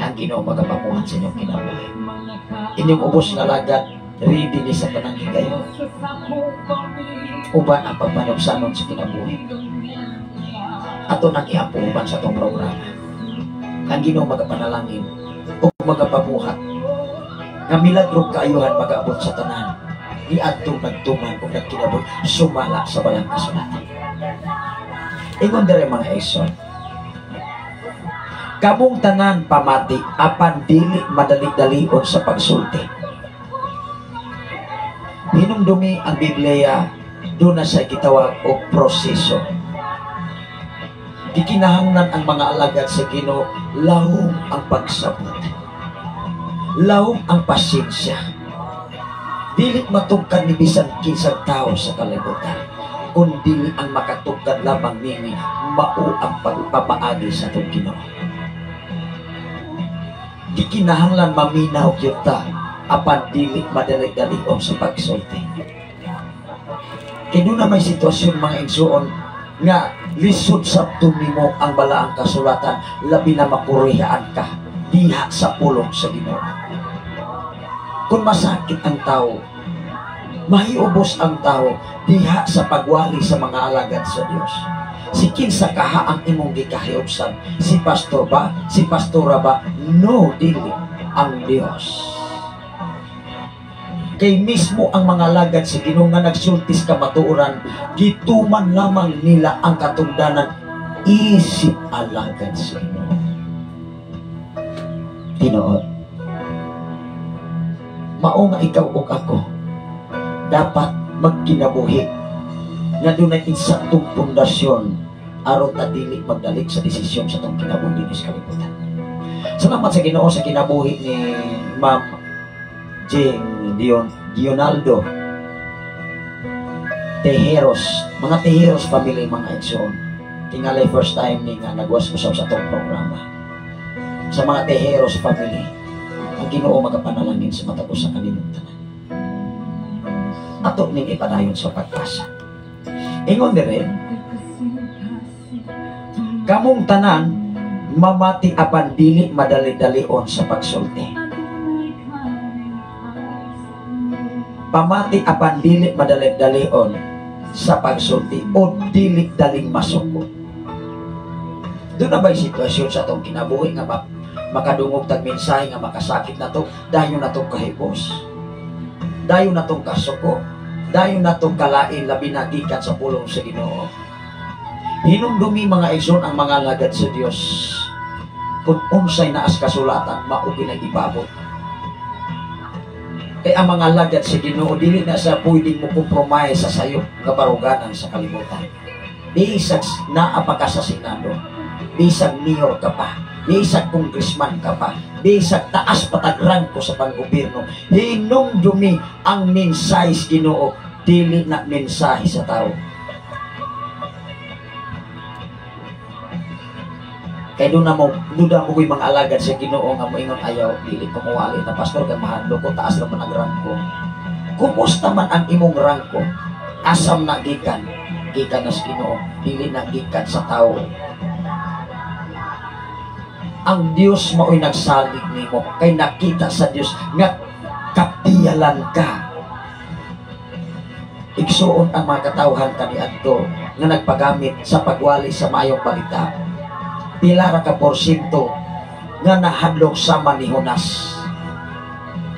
Speaker 3: ang Ginoo magapamuhat sa inyong kinabuhi. Inyong ubos nga lagat, ready ni sa tanang higayon. Uban ang pagpanubsanon sa kinabuhi. Ato nang iampo uban sa atong programa. Ang Ginoo magapanalangin ug magapamuhat nga milagro kaayuhan magaabot sa tanan niadtong nagtuman ug nagkinabuhi sumala sa balang kasulatan. Ingon dere, mga igsoon, "Kamong tanan pamati apan dili madali-dalion sa pagsulti." Hinumdumi, ang Biblia duna sa gitawag og proseso. Gikinahanglan ang mga alagad sa Ginoo lahom ang pagsabot. Lahom ang pasensya. Dili matugkad ni bisan kinsang tao sa kalibutan, kun dili ang makatugkad lamang nini mao ang pagpamaagi sa atong Ginoo. Gikinahanglan maminaw gyud ta apan dili madali-dalion sa pagsulti. Kay na may sitwasyon, mga igsuon, nga lisod sa nimo ang balaang kasulatan, labi na makurihaan ka diha sa pulong sa Ginoo. Kung masakit ang tao, mahiubos ang tao diha sa pagwali sa mga alagad sa Dios. Si kinsa kaha ang imong gikahiubsan? Si pastor ba? Si pastora ba? No, dili. Ang Dios. Kay mismo ang mga alagad sa Ginoo nga nagsulti sa kamatuoran, gituman lamang nila ang katungdanan isip alagad sa Ginoo. Tinuod. Mao nga ikaw ug ako dapat magkinabuhi nga dunay insaktong pundasyon aron ta dili magdalik sa desisyon sa atong kinabuhi dinhi sa kalibutan. Salamat sa Ginoo sa kinabuhi ni Ma'am Jane Dion Dionaldo Tejeros, mga Tejeros family, mga igsoon. Tingali first time ni nga nagwas usab sa atong programa. Sa mga Tejeros family, ang Ginoo magapanalangin sa matag usa kaninyong tanan. Ato ning ipadayon sa pagpasa. Ingon dire, "Kamong tanan mamati apan dili madali-dalion sa pagsulti." Pamati apan dili madali-dalion sa pagsulti o dili daling masuko. Duna ba'y sitwasyon sa atong kinabuhi nga makadungog tag mensahe nga makasakit nato, dayon natong kahibos, dayon natong kasuko, dayon natong kalain, labi na gikan sa pulong sa Ginoo? Hinumdumi, mga igsoon, ang mga alagad sa Dios, kung unsay naas kasulatan, mao gyud ipabot. Kay ang mga alagad sa Ginoo dili na sa pwedeng mo compromise sa sayop nga baruganan sa kalibutan. Bisag naa pa ka sa Senado, bisag mayor ka pa, bisag congressman ka pa, bisag taas pa tag rangko sa panggobyerno, hinumdumi, ang mensahe sa Ginoo dili na mensahe sa tao. Kay duna mo ko'y mga alagad sa Ginoo nga moingon, "Ayaw, dili ko mawali na pastor kay mahadlok ko, taas ra man ang rangko." Kumusta man ang imong rangko? Asam na gikan? Gikan na sa Ginoo, dili na gikan sa tao. Ang Dios mao'y nagsalig nimo kay nakita sa Dios nga kapiyalan ka. Igsuon, ang mga katawhan kaniadto nga nagpagamit sa pagwali sa maayong balita, pila ra ka porsyento nga nahadlok sama ni Jonas?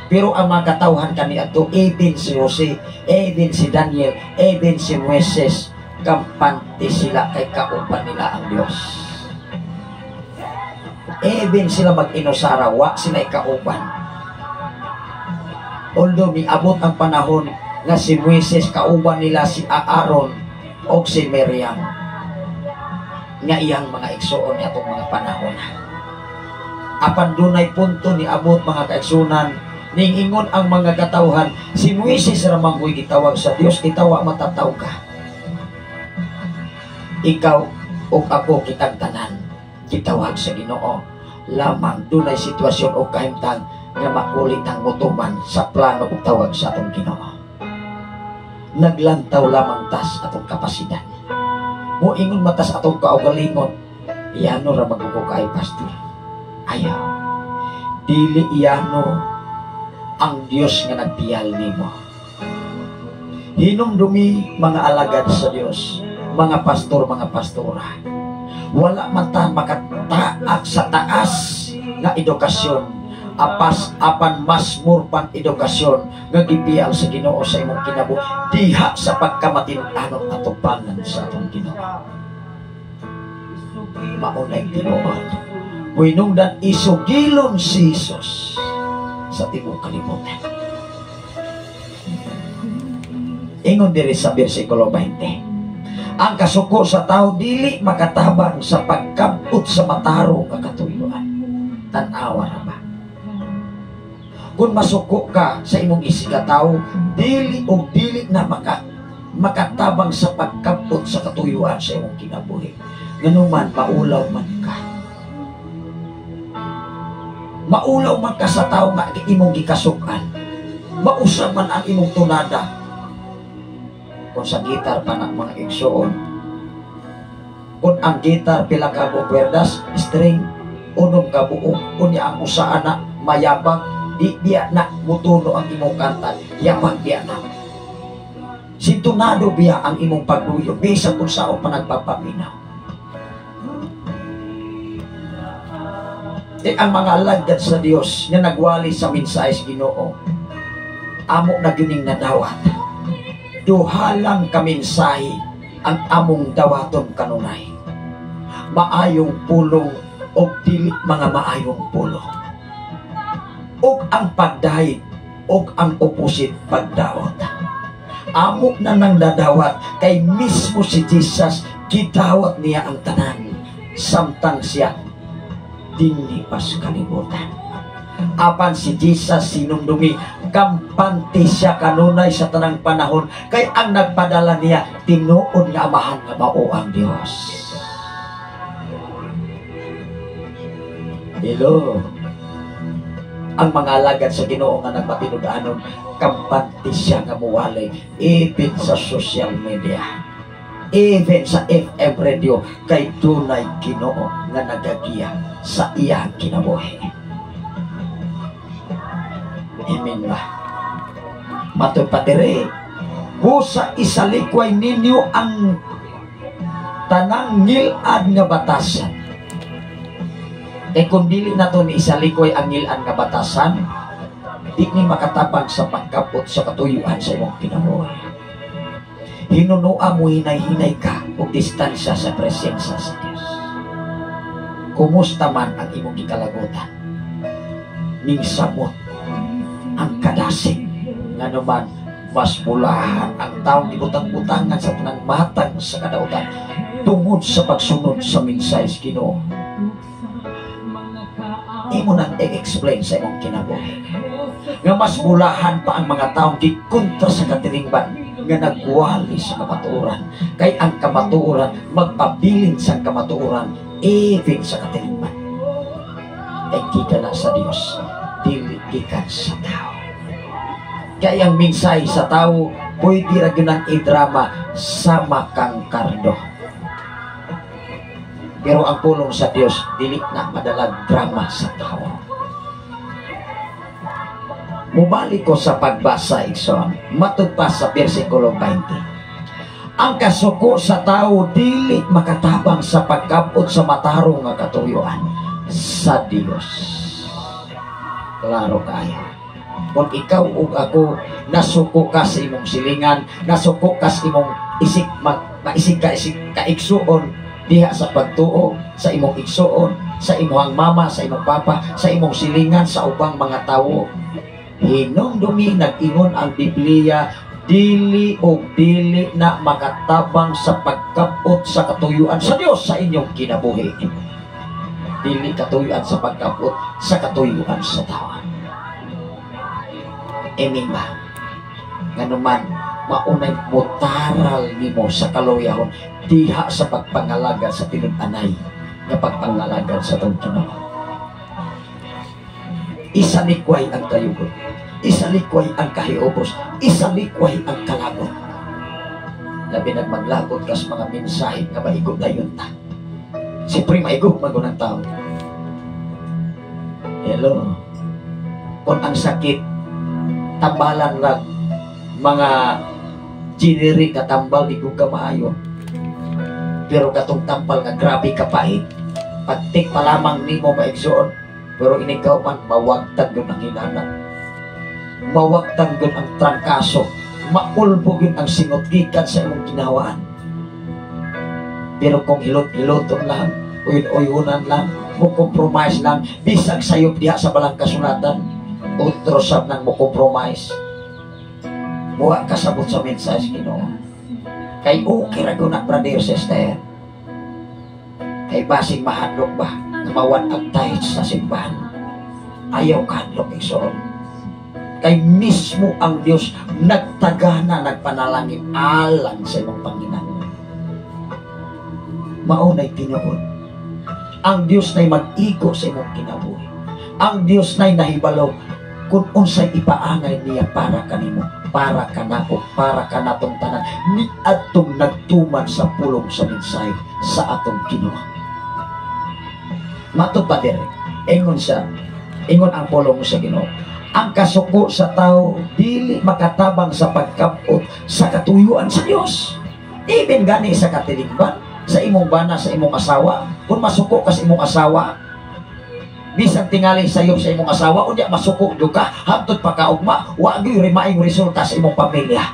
Speaker 3: Pero ang mga katawhan kaniadto, even si Jose, even si Daniel, even si Moises, kampante sila kay kauban nila ang Dios. Even sila mag-inusara, wa sila kauban. Although miabot ang panahon nga si Moises kauban nila si Aaron o si Miriam. Nga iyang mga igsuon ni atong mga panahon. Apan dunay punto ni abot, mga kaigsunan, ning ingon ang mga katawhan, si Moises ra man ko'y gitawag sa Dios, itawa matataw ka. Ikaw ug ako, kitang tanan gitawag sa Ginoo. Lamang dunay sitwasyon o kahimtang nga makulit ang mutuman sa plano ug tawag sa atong Ginoo. Naglantaw lamang tas atong kapasidad. Moingon matas atong kaugalingon, "Iyano ra maguko kay pastor." Ayaw. Dili iyano ang Dios nga nagpiyal nimo. Hinumdumi, mga alagad sa Dios, mga pastor, mga pastora. Wala man ta makataak sa taas nga edukasyon, apas apan mas murpan edukasyon nga gipiyal sa Ginoo sa imong kinabuhi diha sa pagkamatinud-anon atubangan sa atong Ginoo. Maunay tinuod. Muhinungdan isugilon si Jesus sa tibuok kalibutan. Ingon diri sa bersikulo 20. Ang kasuko sa tao dili makatabang sa pagkabot sa matarong nga katuyuan. Tan-awa ra ba? Kung masuko ka sa imong isigataw, dili o dili na makatabang sa pagkabot sa katuyuan sa imong kinabuhi. Nganuman, maulaw man ka. Maulaw man ka sa tao nga imong gikasukan. Mausab man ang imong tunada. Kung sa gitar pa na, mga igsuon, kung ang gitar pila ka buok kwerdas, string, unom ka buok, unya ang usa ana mayabang, di biya na mutuno ang imong kanta, yabang biya na. Sintonado biya ang imong pagduyo, bisa kung sao pa nagpapaminaw. Eh, ang mga alagad sa Dios nga nagwali sa mensahe sa Ginoo, amo na gyuning nadawat. Duha lang ka mensahe ang among dawaton kanunay. Maayong pulong o dili mga maayong pulong. Og ang pagdahit og ang opposite pagdaot. Amo na nang dadawat kay mismo si Jesus gidawat niya ang tanan samtang siya dinhi pas kalibutan. Apan si Jesus, sinumdumi, kampante siya kanunay sa tanang panahon kay ang nagpadala niya tinuod nga amahan nga mao ang Dios. Hello. Ang mga alagad sa Ginoo nga nagmatinud-anon, kampante siya nga muwalay even sa social media, even sa FM radio, kay dunay Ginoo nga nagagiya sa iyang kinabuhi. Amen ba? Matod pa diri, busa isalikway ninyo ang tanang ngilad nga batasan. Kay kung dili na to ni isalikway ang ngilad nga batasan, di ni makatabang sa pagkabot sa katuyuan sa imong kinabuhi. Hinunua mo, hinay-hinay ka og distansya sa presensya sa Dios. Kumusta man ang imong gikalagutan? Ning samot ang kadasig, nganuman mas bulahan ang taong gibutang-butangan sa tanang matang sa kadautan tungod sa pagsunod sa mensahe sa Ginoo. Imo nang i-explain sa imong kinabuhi nga mas bulahan pa ang mga taong gikontra sa katilingban nga nagwali sa kamatuoran, kay ang kamatuoran magpabilin sa kamatuoran even sa katilingban. Kay gikan na sa Dios, dili gikan sa tao. Kaya ang mensahe sa tao pwede ra gyud ang idrama sama kang kardo. Pero ang pulong sa Dios dili na madalag drama sa tao. Mubalik ko sa pagbasa, igsoon. Matud pa sa bersikulo 20. Ang kasuko sa tao dili makatabang sa pagkabot sa matarong nga katuyuan sa Dios. Klaro kaayo. Kung ikaw ug ako nasuko ka sa imong silingan, nasuko ka sa imong isik maisig ka isig kaigsuon diha sa pagtuo sa imong igsuon, sa imong mama, sa imong papa, sa imong silingan, sa ubang mga tawo. Hinumdumi, nag-ingon ang Biblia, Dili o dili na makatabang sa pagkapot sa katuyuan sa Dios sa inyong kinabuhi. Dili katuyuan sa pagkapot sa katuyuan sa tao. Amen ba? Nganuman, maunay mutaral nimo sa kaluyahon diha sa pagpangalagad sa tinud-anay nga pagpangalagad sa atong Ginoo. Isalikway ang kayugot, isalikway ang kahiubos, isalikway ang kalagot. Labi nagmaglagot kas mga mensahe nga maigo dayon ta. Siyempre maigo magunang tao. Hello. Kung ang sakit tambalan lang mga generic katambal di ko ka maayo. Pero katong tampal nga grabe kapahit. Pagtik pa lamang nimo maigsoon, pero inikaw man mawagtag yun ang hinana. Mawagtag yun ang trangkaso. Maulbog yun ang singot gikan sa imong ginawaan. Pero kung hilot-hiloton lang, uyun-uyunan lang, mo compromise lang, bisag sayop diha sa balang kasulatan, otro sab nang mo compromise. Muha kasabot sa mensahe sa Ginoo. Kay okay ra gyud na, brother, sister. Kay basing mahadlok ba nga mawad-ag tayo sa simbahan. Ayaw kahadlok, igsoon. Kay mismo ang Dios nagtagana, nagpanalangin alang sa imong Panginoon. Maunay tinuod. Ang Dios na'y mag-igo sa imong kinabuhi. Ang Dios na'y nahibalo kung unsay ipaangay niya para kanimo, para kanako, para kanatong tanan ni adtong nagtuman sa pulong sa mensahe sa atong Ginoo. Matod pa dire, ingon ang pulong sa Ginoo. Ang kasuko sa tao dili makatabang sa pagkapot sa katuyuan sa Dios. Even gani sa katilingban, sa imong bana, sa imong asawa, kung masuko ka sa imong asawa, bisan tingali sayop sa imong asawa, unya masuko jud ka, hangtod pa kaugma, wa gyud maayong resulta sa imong pamilya.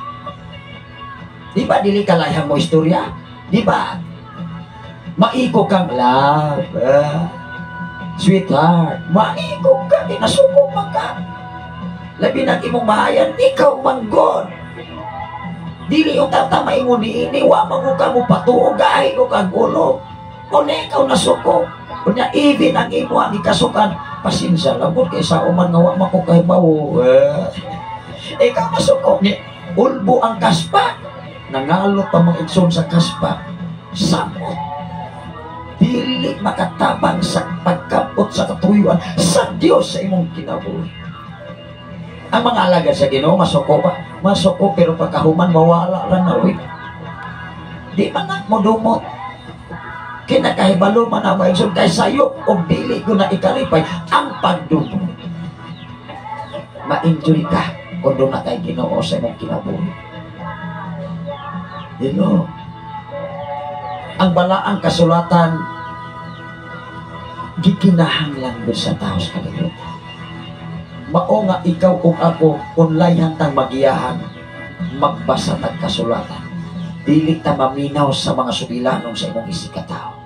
Speaker 3: Di ba dili ka layang mo istorya? Di ba? Maigo kang love, sweetheart, maigo ka, kinasuko man ka. Labi nang imong mahayan, ikaw manggod. Dili yung tata maingon ni ini, wa man ka mo patuo, gahi ko kang ulo. Kung ikaw nasuko, kunya even ang imo ang ikasukan, pasensya lang kay sa uman nga wa man ko kahibawo. Ikaw nasuko, ni ulbo ang kaspa. Nangalo pa mga igsoon sa kaspa. Samot. Dili makatabang sa pagkapot sa katuyuan sa Dios sa imong kinabuhi. Ang mga alagad sa Ginoo masuko pa, masuko pero pagkahuman mawala ra na uy. Di man na mo dumot. Kinakahibalo man ang mga igsoon kay sayo og dili ko na ikalipay ang pagdumot. Ma-enjoy ka kung doon na kay Ginoo sa imong kinabuhi. Hello. Ang balaang kasulatan gikinahanglan gud sa tao sa kalibutan. Mao nga ikaw ug ako kung layhan tang magiyahan, magbasa tag kasulatan. Dili ta maminaw sa mga sugilanon sa imong isig katao.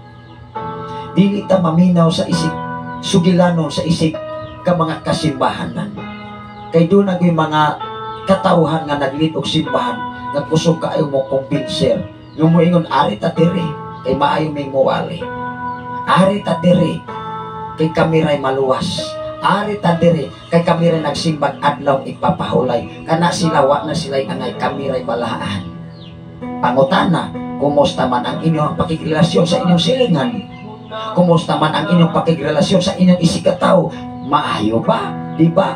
Speaker 3: Dili ta maminaw sa isig sugilanon sa isig ka mga kasimbahanan. Kay doon na mga katawhan nga naglit og simbahan nga kusog kaayo mo kumbinser. Yung moingon ari ta diri kay maayo ming muwali. Ari ta diri kay kami ray maluwas. Ari ta diri kay kami ray nagsimbag adlaw ipapahulay. Kana sila wa na sila'y angay, kami ray balaan. Pangutana, kumusta man ang inyong pakigrelasyon sa inyong silingan? Kumusta man ang inyong pakigrelasyon sa inyong isikataw? Maayo ba? Di ba?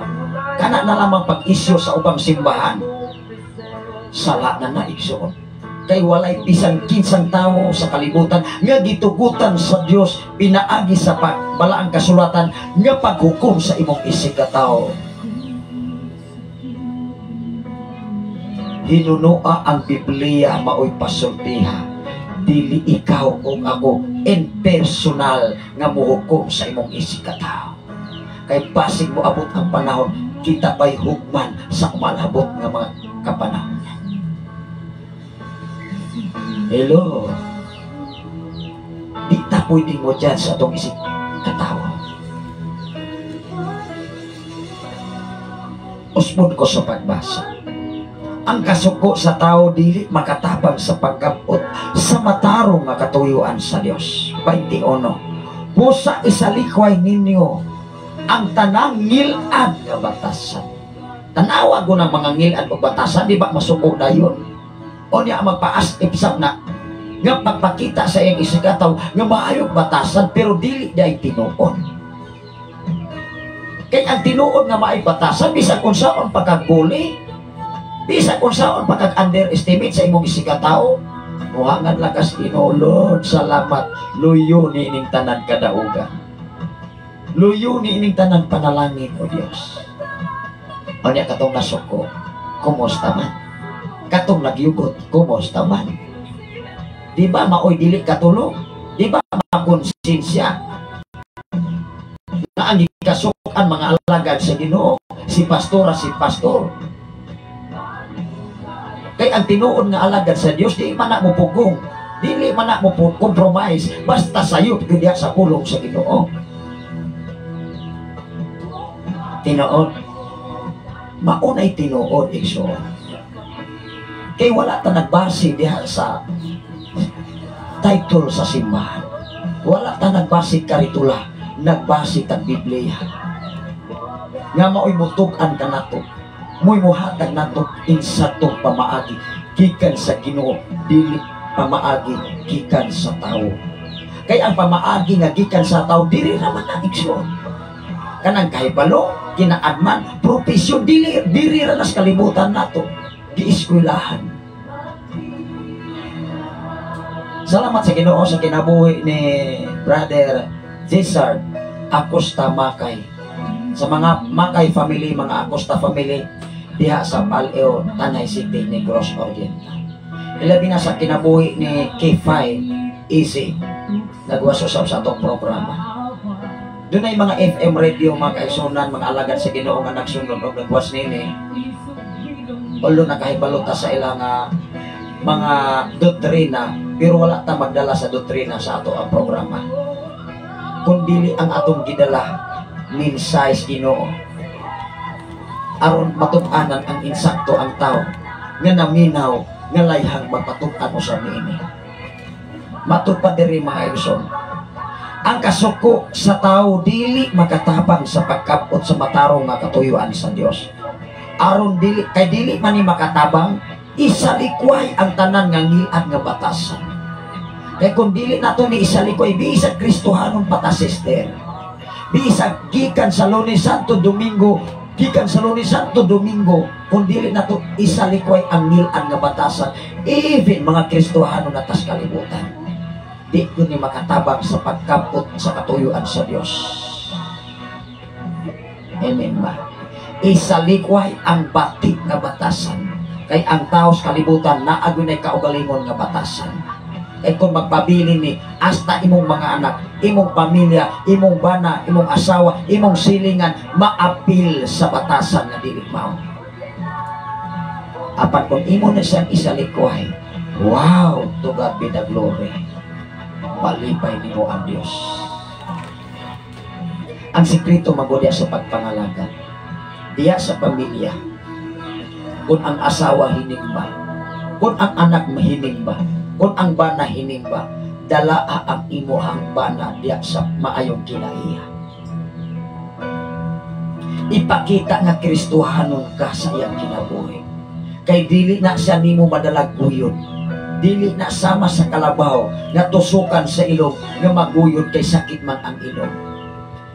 Speaker 3: Kana na lamang pag-isyo sa ubang simbahan. Sala na na, igsoon. Kay walay bisan kinsang tao sa kalibutan nga gitugutan sa Dios pinaagi sa balaang kasulatan nga paghukom sa imong isikataw. Hinunoa ang Biblia maoy pasultiha. Dili ikaw o ako in personal nga muhukom sa imong isikataw. Kay basig mo abot ang panahon, kita pa'y hugman sa umalabot nga mga kapanahon. Hello. Di ta pwede mo dyan sa atong isip katawa. Usbon ko sa pagbasa. Ang kasuko sa tao dili makatabang sa pagkabot sa matarong nga katuyuan sa Dios. 21. Busa isalikway ninyo ang tanang ngilad nga batasan. Tanawa ko ng mga ngilad o batasan, di ba masuko dayon? O niya magpaas ipsap na nga pagpakita sa iyang isigataw nga maayong batasan pero dili day tinuod. Kay ang tinuod nga maayong batasan bisag unsaon pagkaguli, bisag unsaon pagkag-underestimate sa imong isigataw, muhangan lakas Ginoo, Lord, salamat, luyo ni ining tanan kadaugan. Luyo ni ining tanan panalangin, O Dios. O niya katong nasuko, kumusta man? Katong nagyugot, kumusta man? Di ba maoy dili katulog? Di ba makonsensya? Na ang gikasukan mga alagad sa Ginoo, si pastora, si pastor. Kay ang tinuod nga alagad sa Dios di man na mo pugong, dili man na mo compromise, basta sayop gyud diha sa pulong sa Ginoo. Tinuod. Maunay tinuod, igsoon. Kay wala ta nagbase diha sa title sa simbahan. Wala ta nagbase karitula, nagbase tag Biblia. Nga maoy mutug-an kanato, mo'y muhatag nato insatong pamaagi gikan sa Ginoo, dili pamaagi gikan sa tawo. Kay ang pamaagi nga gikan sa tawo dili ra man ang igsoon. Kanang kahibalo, kinaadman, profesyon dili diri ra nas kalibutan nato, gieskwelahan. Salamat sa Ginoo sa kinabuhi ni Brother Cesar Acosta Makay. Sa mga Makay family, mga Acosta family diha sa Paleo, Tanay City, Negros Oriental. Ilabi na sa kinabuhi ni K5 Easy, nagwaso sa atong programa. Doon ay mga FM radio, mga kaisunan, mga alagad sa Ginoo nga nagsunod og nagwas nini. Although nakahibalo ta sa ilang mga doktrina, pero wala ta magdala sa doktrina sa ato ang programa. Kung dili ang atong gidala, mensahe sa Ginoo, aron matub-anan ang insakto ang tao nga naminaw nga layhang magpatub-an usab niini. Matud pa diri mga igsoon, ang kasuko sa tao dili makatabang sa pagkabot sa matarong nga katuyuan sa Dios. Aron dili kay dili man ni makatabang, isalikway ang tanan nga ngilad nga batasan. Kay kung dili nato ni isalikway, bisag Kristohanon pa ta, sister, bisag gikan sa Lunes Santo Domingo, gikan sa Lunes Santo Domingo, kung dili nato isalikway ang ngilad nga batasan, even mga Kristohanon na tas kalibutan, di yun ni makatabang sa pagkabot sa katuyuan sa Dios. Amen ba? Isalikway ang batik nga batasan. Kay ang tao sa kalibutan naa gyud nay kaugalingon nga batasan. Kay kung magpabili ni hasta imong mga anak, imong pamilya, imong bana, imong asawa, imong silingan, maapil sa batasan nga dili mao. Apan kung imo na siyang isalikway, wow, to God be the glory. Malipay nimo ang Dios. Ang sikreto magudya sa pagpangalaga, diya sa pamilya. Kung ang asawa hining ba, kung ang anak mahining ba, kung ang bana hining ba, dalaa ang imuhang bana diya sa maayong kinaiya. Ipakita nga Kristohanon ka sa iyang kinabuhi. Kay dili na siya nimo madalag guyod. Dili na sama sa kalabaw nga tusukan sa ilong nga maguyod kay sakit man ang ilong.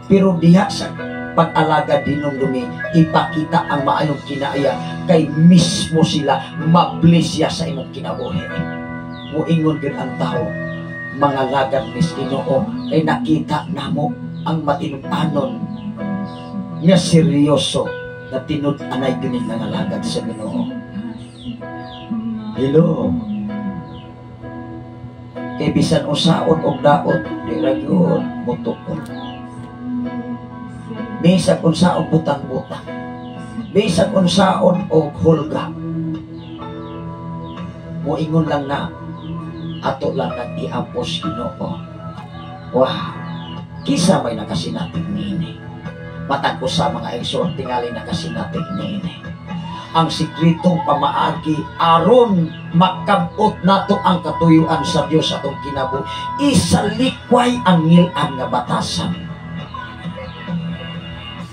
Speaker 3: Pero diha sa pag-alaga dinumdumi, ipakita ang maayong kinaiya kay mismo sila mabless siya sa imong kinabuhi. Muingon gyud ang tao, mga lagad mis Ginoo, kay nakita namo ang matinud-anon nga seryoso na tinud-anay gyud ning nangalagad sa Ginoo. Hello. Kay bisan usaon og daot, di ra gyud motukod. Bisag unsaon butang-butang, bisag unsaon og hulga, moingon lang na ato lang nang iapos Ginoo. Wow, kisa may nakasinapig niini. Matag usa mga igsoon tingali nakasinapig niini. Ang sikretong pamaagi aron makabot nato ang katuyuan sa Dios sa atong kinabuhi, isalikway ang ngil-ad nga batasan.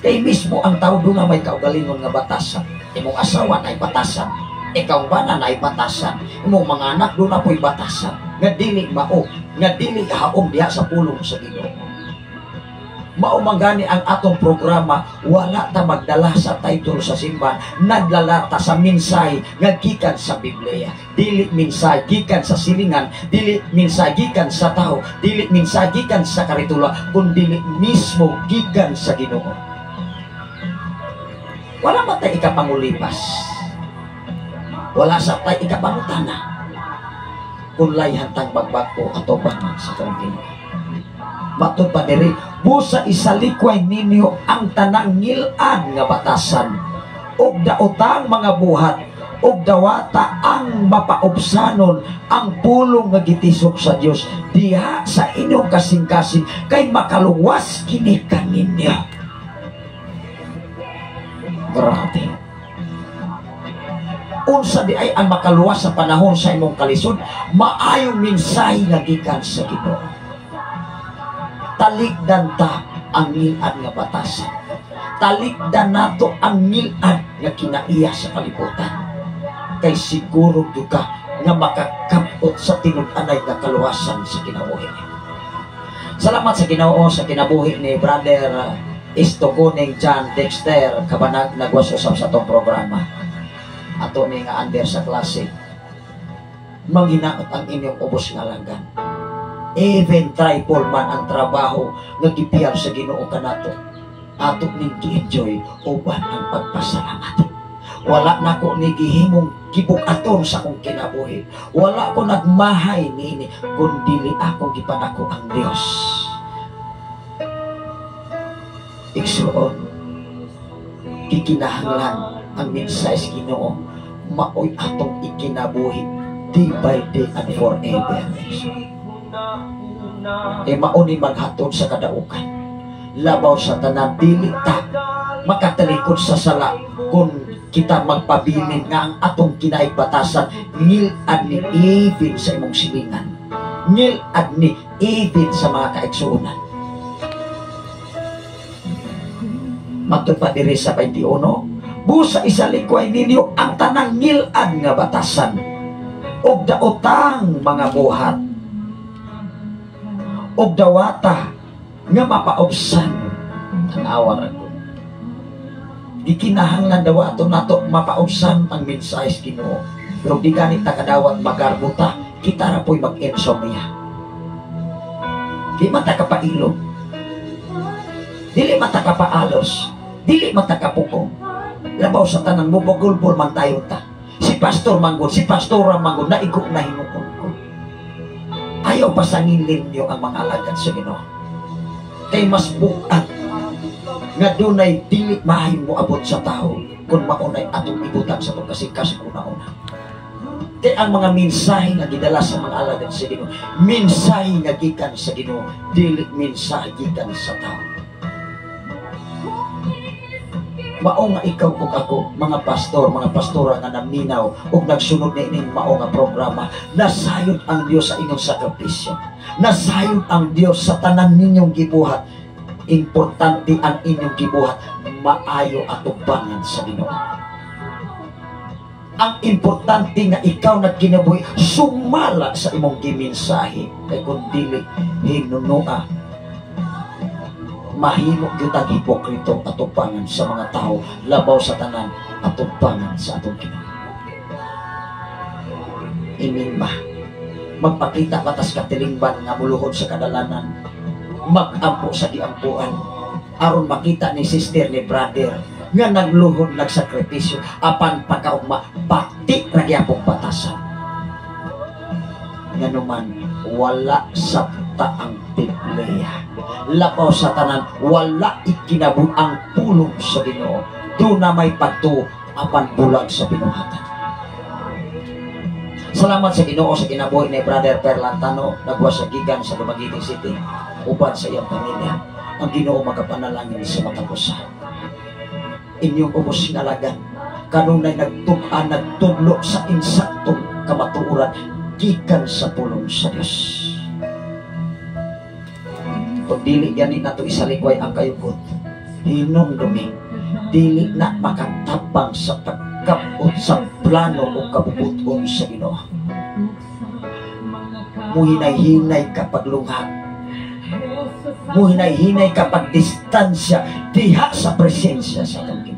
Speaker 3: Kay mismo ang tao doon na may kaugalingon nga batasan. Imong asawa na batasan, ikaw bana na batasan, imong mga anak doon na po'y batasan nga dili mao, nga dili haom diha sa pulong sa Ginoo. Mao man gani ang atong programa, wala ta magdala sa title sa simbahan, nagdala ta sa mensahe nga gikan sa Biblia. Dili mensahe gikan sa silingan, dili mensahe gikan sa tao, dili mensahe gikan sa karitula, kundi mismo gikan sa Ginoo. Wala man tay ikapangulipas. Wala sa tay ikapangutana. Kung layhan tang magbag-o atubangan sa atong Ginoo. Matod pa diri, busa isalikway ninyo ang tanang ngil-ad nga batasan ug daotang mga buhat ug dawata ang mapaubsanon ang pulong nga gitisok sa Dios diha sa inyong kasing-kasing, kay makaluwas kini kaninyo. Grabe. Unsa di ay ang makaluwas sa panahon sa imong kalisod? Maayong mensahe nga gikan sa Ginoo. Talikdan ta ang ngil-ad nga batasan. Talikdan nato ang ngil-ad nga kinaiya sa kalibutan. Kay siguro gyud ka nga makakabot sa tinud-anay nga kaluwasan sa kinabuhi. Salamat sa Ginoo sa kinabuhi ni Brother Istokuning John Dexter Kabanag, nagwas usab sa atong programa. Ato ni nga under sa klase. Manghinaot ang inyong ubos nga alagad. Even trifle man ang trabaho nga gipiyar sa Ginoo kanato, ato ning gi-enjoy uban ang pagpasalamat. Wala nako ni gihimong gibug-aton sa akong kinabuhi. Wala ko nagmahay niini kun dili akong gipanako ang Dios. Igsuon, gikinahanglan ang mensahe sa Ginoo maoy atong ikinabuhi day by day and forever. E mao ni maghatod sa kadaukan. Labaw sa tanan, dili ta makatalikod sa sala kung kita magpabilin nga ang atong kinaigbatasan ngil-ad ni even sa imong silingan, ngil-ad ni even sa mga kaigsuonan. Matod pa diri sa 21, busa isalikway ninyo ang tanang ngil-ad nga batasan ug daotang mga buhat ug dawata nga mapaubsan. Tanawa ra ko. Gikinahanglan dawato nato mapaubsan ang mensahe sa Ginoo. Pero di ganit ta kadawat magarbo ta, kita ra po'y mag-insomnia. Di man ta kapailog, dili man ta kapaalos, dili man ta kapukong. Labaw sa tanang mubagulbol man tayo ta. Si pastor manggod, si pastora manggod, naigo na hinukon ko. Ayaw pasangin ninyo ang mga alagad sa Ginoo. Kay mas bukat nga dunay dili maayo moabot sa tao kung maunay atong ibutan sa atong kasing-kasing una-una. Kay ang mga mensahe nga gidala sa mga alagad sa Ginoo, mensahe nga gikan sa Ginoo, dili mensahe gikan sa tao. Mao nga ikaw ug ako, mga pastor, mga pastora nga naminaw ug nagsunod na ining mao nga programa, nasayod ang Dios sa inyong sakripisyo. Nasayod ang Dios sa tanan ninyong gibuhat. Importante ang inyong gibuhat, maayo atubangan sa Ginoo. Ang importante nga ikaw nagkinabuhi, sumala sa imong gimensahe, kay kun dili hinunua, mahimo gyud ang hipokrito atubangan sa mga tao, labaw sa tanan atubangan sa atong Ginoo. Imin ba magpakita batas katilingban nga muluhod sa kadalanan, magampo sa giampuan aron makita ni sister ni brother nga nagluhod nagsakripisyo apan pagkaugma pati ra gyapon batasan. Nganuman wala sabta ang Biblia. Labaw sa tanan wala ikinabuhi ang pulong sa Ginoo. Doon na may pagtuo apan bulag sa binuhatan. Salamat sa Ginoo sa kinabuhi ni Brother Perlantano, nagwa sa gigan sa Dumaguete City uban sa iyang pamilya. Ang Ginoo magapanalangin sa matag usa. Inyong ubos sinalagan, Kanunay nagtug-an, nagtudlo sa insaktong kamatuoran gikan sa pulong sa Dios. Kung dili gani nato isalikway ang kayugot, hinumdumi, dili na makatabang sa pagkapot sa plano o kabubuton sa Ginoo. Muhinay-hinay ka paglunghag. Muhinay-hinay ka pagdistansya diha sa presensya sa atong Ginoo.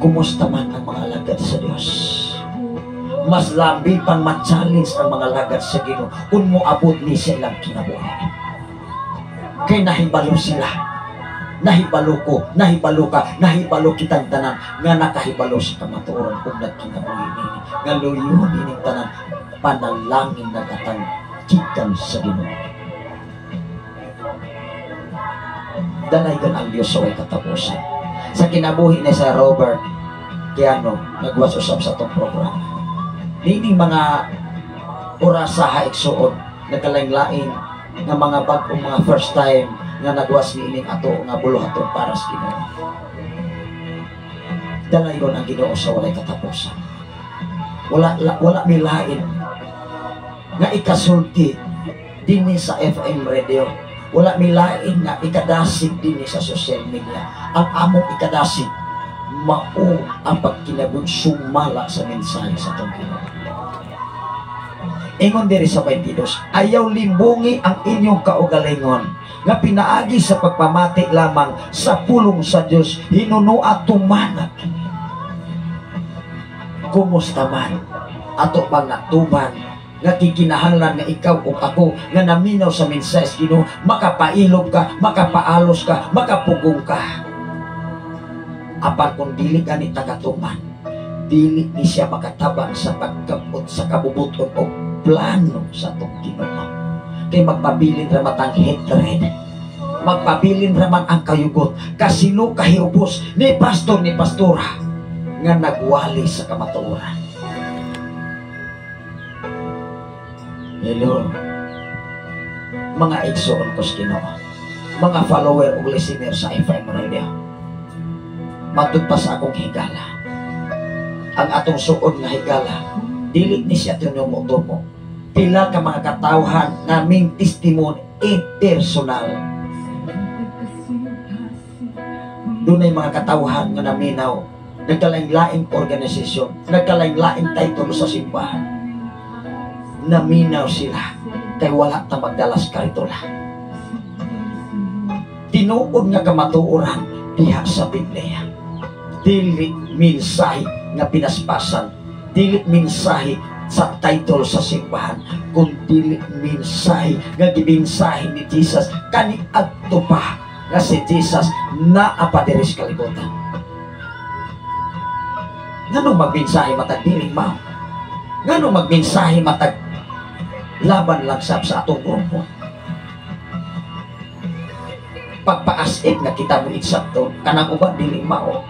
Speaker 3: Kumusta man ang mga alagad sa Dios? Mas labi pang ma-challenge ang mga alagad sa Ginoo kung moabot ni sa ilang kinabuhi. Kay nahibalo sila. Nahibalo ko, nahibalo ka, nahibalo kitang tanan nga nakahibalo sa kamatuoran kung nagkinabuhi nini. Nga luyon ining tanan, panalangin nagatang gikan sa Ginoo. Danaygan ang Dios sa way katapusan. Sa kinabuhi ni sa Robert Keano, nagwas usab sa atong programa. Nining mga orasa ha igsuon, nagkalain-lain nga mga bag-ong mga first time nga nagwas niining ato nga buluhaton para sa Ginoo. Dalayon ang Ginoo sa walay katapusan. Wala milain nga ikasulti dinhi sa FM radio. Wala milain nga ikadasig dinhi sa social media. Ang among ikadasig mao ang pagkinabuhi sumala sa mensahe sa atong Ginoo. Ingon diri sa 22, ayaw limbungi ang inyong kaugalingon nga pinaagi sa pagpamati lamang sa pulong sa Dios, hinunua tumanag. Kumusta man ato bang natuman nga kikinahanglan nga ikaw ug ako nga naminaw sa mensahe sa Ginoo, makapailob ka, makapaalos ka, makapugong ka. Apan kung dili gani tagatuman, dili ni siya makatabang sa pagkabot sa kabubuton o plano sa atong Ginoo. Kay magpabilin ra matang hatred, magpabilin ra man ang kayugot, kasino kahiubos ni pastor ni pastora nga nagwali sa kamatuoran. Hello, mga igsoon ko sa Ginoo, mga follower ug listener sa FM Radio. Matud pa sa akong higala, ang atong suod nga higala, dili ni siya tinumo-tumo. Pila ka mga katawhan naming testimony personal. Dunay mga katawhan nga naminaw, nagkalain-laing organisasyon, nagkalain-laing title sa simbahan. Naminaw sila kay wala ta magdalas karitula. Tinuod nga kamatuoran diha sa Biblia. Dili mensahe nga pinaspasan, dili mensahe sa title sa simbahan, kun dili mensahe nga gimensahe ni Jesus kaniadto pa nga si Jesus naa pa diri sa kalibutan. Nganong magmensahe matag dili mao? Nganong magmensahe matag laban lang sab sa atong grupo? Pagpaasip nga kita mo eksakto kanang uban dili mao.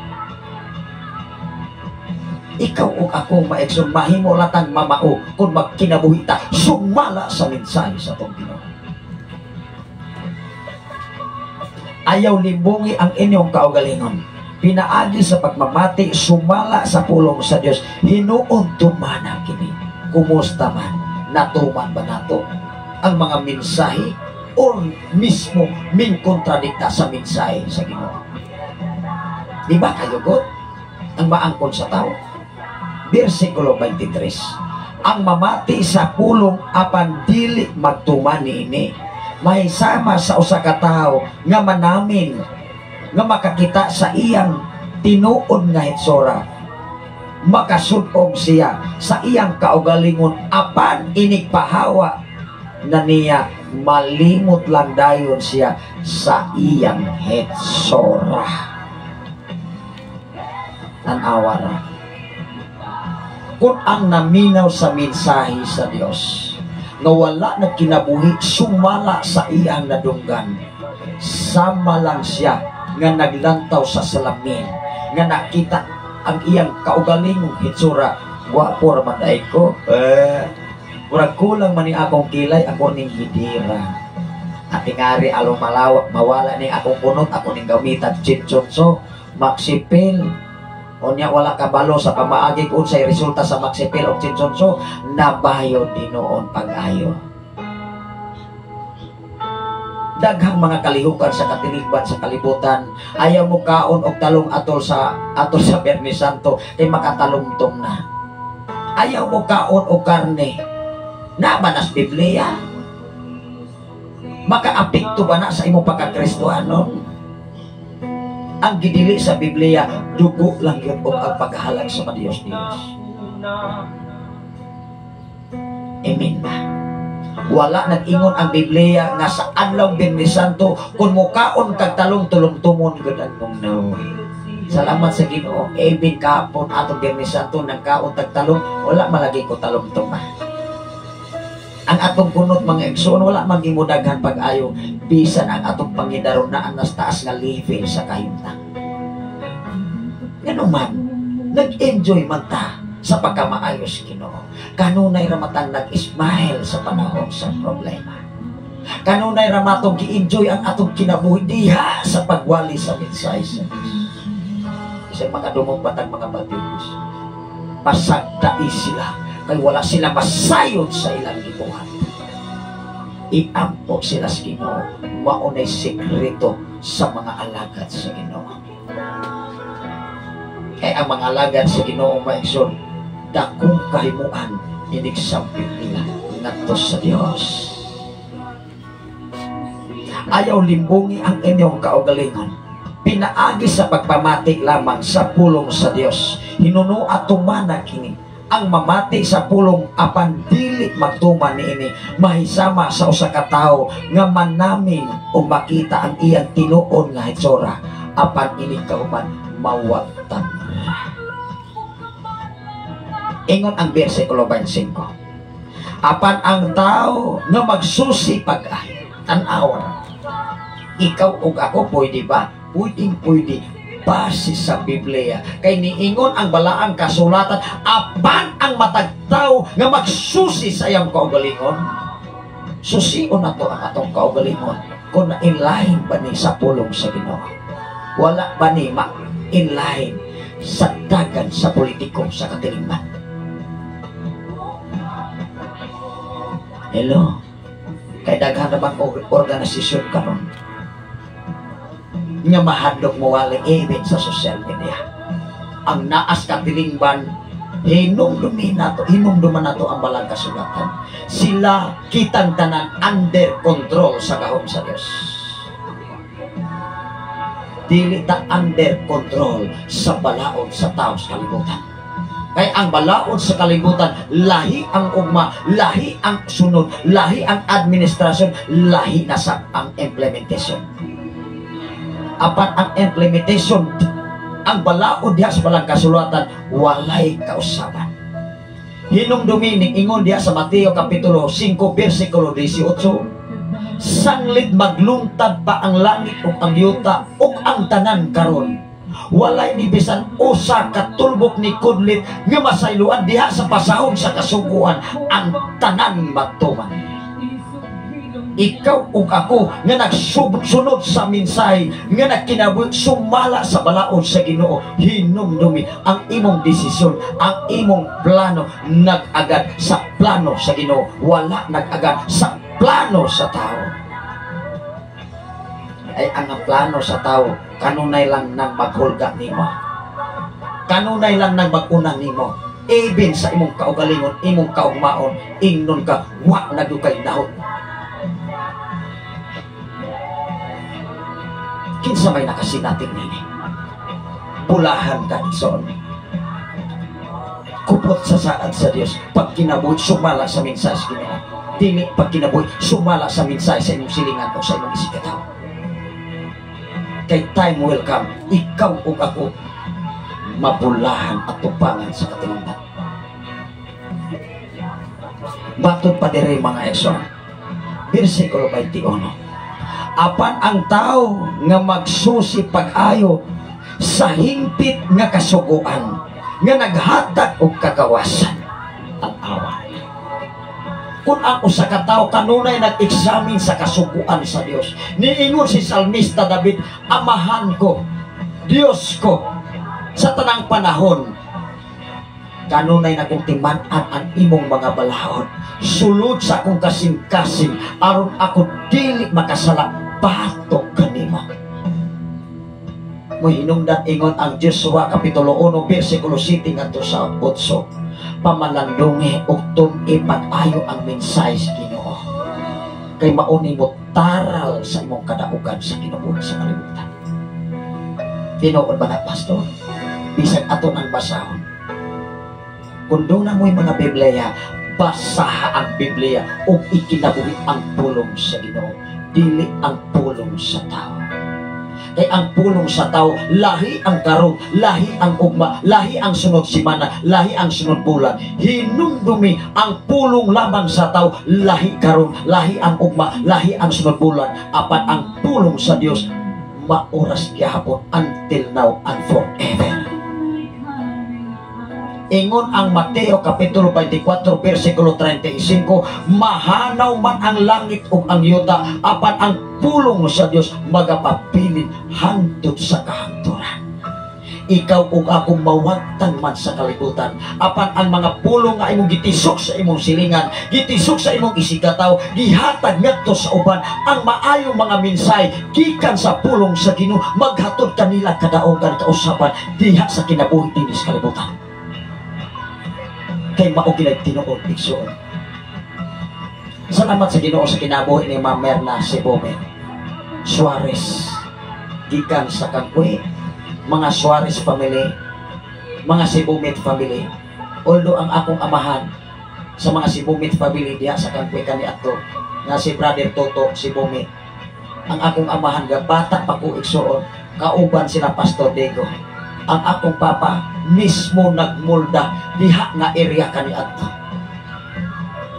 Speaker 3: Ikaw ug ako maigsoon mahimo latang mamao kung magkinabuhi ta sumala sa mensahe sa atong Ginoo. Ayaw limbungi ang inyong kaugalingon. Pinaagi sa pagmamati sumala sa pulong sa Dios, hinuon tumana kini. Kumusta man, natuman ba nato ang mga mensahe or mismo min kontradikta sa mensahe sa Ginoo? Di ba kayugot ang maangkon sa tao? Versikulo 23, ang mamati sa pulong apan dili magtuman niini, mahisama sa usa ka tawo nga manamin nga makakita sa iyang tinuod nga hitsura, makasud-og siya sa iyang kaugalingon apan inigpahawa na niya, malimot lang dayon siya sa iyang hitsura. Tan-awa ra. Kung ang naminaw sa mensahe sa Dios nga wala nagkinabuhi sumala sa iyang nadunggan, sama lang siya nga naglantaw sa salamin nga nakita ang iyang kaugalingong hitsura. Gwapo ra man ay ko, murag kulang man ni akong kilay, ako ning hidira. Atingari along malawak mawala ni akong kunot, ako ning gamitan chichon. So Maxipil. Unya wala kabalo sa pamaagi kung unsay resulta sa Maxipil o Chinsonso, nabayo dinoon pag-ayo. Daghang mga kalihukan sa katilingban sa kalibutan. Ayaw mo kaon og talong atol sa Biyernes Santo kay makatalumtom na. Ayaw mo kaon og karne. Na ba nas Biblia? Makaapekto ba na sa imong pagkakristohanon? Ang gidili sa Biblia, dugo lang yun og ang paghalag sa mga Diyos-Diyos. Amen ba? Wala nag-ingon ang Biblia nga sa adlaw Biyernes Santo kung mukaon kag talong, tulumtumon gud ang mong nawong. Salamat sa Ginoo. Even kahapon atong Biyernes Santo nagkaon tag talong, wala malagi ko talumtum ah. Ang atong kunot, mga igsoon, wala magimudaghan pag-ayo bisan ang atong pangidaron na nas taas nga level sa kahimtang. Ngano man, nag-enjoy man ta sa pagkamaayos Ginoo. Kanunay ra matang nag-smile sa panahon sa problema. Kanunay ra matong gi-enjoy ang atong kinabuhi diha sa pagwali sa mensahe sa Diyos. Isang makadumog batang mga batios. Pasagdai sila kay wala sila masayod sa ilang gibuhat. Iampo sila sa Ginoo, maunay sekreto sa mga alagad sa Ginoo. Kay ang mga alagad sa Ginoo, mga igsoon, dakong kahimuan inigsampit nila ngadto sa Dios. Ayaw limbungi ang inyong kaugalingon. Pinaagi sa pagpamati lamang sa pulong sa Dios. Hinuno at tumana kini. Ang mamati sa pulong apan dili magtuman niini mahisama sa usa ka tawo nga manamin o makita ang iyang tinuon nga hitsura apan ini kauban mawagtan. Ingon ang bersikulo 25. Apan ang tao nga magsusi pag-ayo, tan-awa. Ikaw ug ako, pwede ba? Pwedeng pwede base sa Biblia. Kay niingon ang balaang kasulatan, apan ang matag tao nga magsusi sa iyang kaugalingon. Susion na to ang atong kaugalingon kung na inline ba ni sa pulong sa Ginoo. Wala ba ni ma-inline sa dagan sa politiko sa katilingban? Hello? Kay daghan naman organisasyon karon nga mahadlok mo wali even sa social media. Ang naas katilingban, hinumduman nato ang balang kasulatan. Sila kitang tanan under control sa gahom sa Dios. Dili ta under control sa balaod sa tao sa kalibutan. Kay ang balaod sa kalibutan, lahi ang ugma, lahi ang sunod, lahi ang administrasyon, lahi na sa ang implementation. Apan ang implementation, ang balaod diha sa balang kasulatan, walay kausaban. Hinumdumi ning ingon diha sa Mateo Kapitulo 5, versikulo 18, sanglit maglungtad pa ang langit ug ang yuta ug ang tanan karon, walay ni bisan usa ka tulbok ni kudlit nga masayloan diha sa pasahon sa kasuguan, ang tanan magtuman. Ikaw ug ako nga nagsunod sa mensahe nga nagkinabuhi sumala sa balaod sa Ginoo, hinumdumi ang imong desisyon, ang imong plano nag-agad sa plano sa Ginoo, wala nag-agad sa plano sa tao. Ay ang plano sa tao kanunay lang nang maghulga nimo, kanunay lang nang mag-una nimo, even sa imong kaugalingon, imong kaugmaon, ingnon ka wa na kay nahot. Kinsa may nakasinating nini? Bulahan ka, igsoon. Kupot sa saad sa Dios. Pag kinabuhi, sumala sa mensahe sa Ginoo. Dili pag kinabuhi, sumala sa mensahe sa imong silingan o sa imong isigataw. Kay time will come, ikaw ug ako mabulahan at tupangan sa katilingban. Matod pa dire, mga igsoon. Bersikulo 21. Apan ang tao nga magsusi pag-ayo sa hingpit nga kasuguan nga naghatag og kagawasan, ang awa. Kung ang usa ka tawo kanunay nag-examine sa kasuguan sa Dios, niingon si Salmista David, amahan ko Diyos ko, sa tanang panahon, kanunay na kong timan-an ang imong mga balaod. Sulod sa akong kasing-kasing, aron ako dili makasala, batok kanimo. Mohinungdan ingon ang Joshua Kapitulo 1, versikulo 7 ngadto sa 8. Pamalandungi ug tun-i pag-ayo ang mensahe sa Ginoo. Kay mauni mo taral sa imong kadaugan sa kinabuhi sa kalibutan. Tinuod ba na, Pastor? Bisag ato ang basahon. Kung duna mo'y mga Biblia, basaha ang Biblia ug ikinabuhi ang pulong sa Ginoo, dili ang pulong sa tao. Kay ang pulong sa tao, lahi ang karon, lahi ang ugma, lahi ang sunod simana, lahi ang sunod bulan. Hinumdumi, ang pulong lamang sa tao, lahi karon, lahi ang ugma, lahi ang sunod bulan. Apan ang pulong sa Dios, mao ras gihapon until now and forever. Ingon ang Mateo Kapitulo 24 versikulo 35, mahanaw man ang langit ug ang yuta, apan ang pulong sa Dios magapabilin hangtod sa kahangturan. Ikaw ug ako mawagtang man sa kalibutan, apan ang mga pulong nga imong gitisok sa imong silingan, gitisok sa imong isigkatawo, gihatag ngadto sa uban, ang maayong mga mensahe gikan sa pulong sa Ginoo, maghatod kanila kadaugan, kausaban diha sa kinabuhi dinhi sa kalibutan, kay mao ginay tinuod, igsoon. Salamat sa Ginoo sa kinabuhi ni Ma'am Merna Sibome Suarez gikan sa Kangkwe, mga Suarez family, mga Sibumit family. Although ang akong amahan sa mga Sibumit family diha sa Kangkwe kaniadto nga si Brother Toto Sibumit. Ang akong amahan ga bata pa ko, igsoon, kauban sila Pastor Diego. Ang akong papa mismo nagmulda diha nga area kaniadto.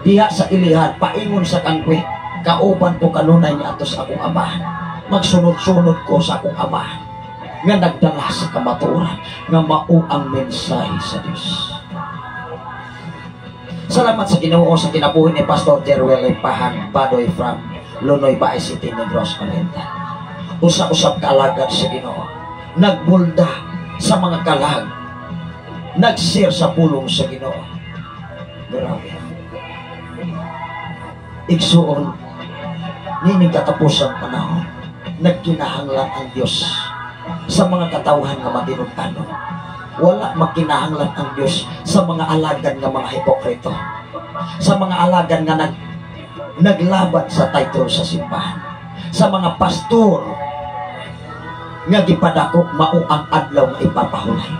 Speaker 3: Diha sa Ilihan, paingon sa Kangkwe, kauban ko kanunay ni ato sa akong amahan. Magsunod-sunod ko sa akong amahan nga nagdala sa kamatuoran nga mao ang mensahe sa Dios. Salamat sa Ginoo sa kinabuhi ni Pastor Jeruel Pahan Badoy from Lunoy, Baay City, Negros Oriental. Usa-usab kaalagad sa Ginoo. Nagbulda sa mga kalag. Nag-share sa pulong sa Ginoo. Grabe. Igsuon, nining katapusan panahon, nagkinahanglan ang Diyos sa mga katawhan nga matinud-anon. Wala makinahanglan ang Diyos sa mga alagad nga mga hipokrito. Sa mga alagad nga naglaban sa title sa simbahan. Sa mga pastor nga gipadako, mao ang adlaw nga ipapahulay.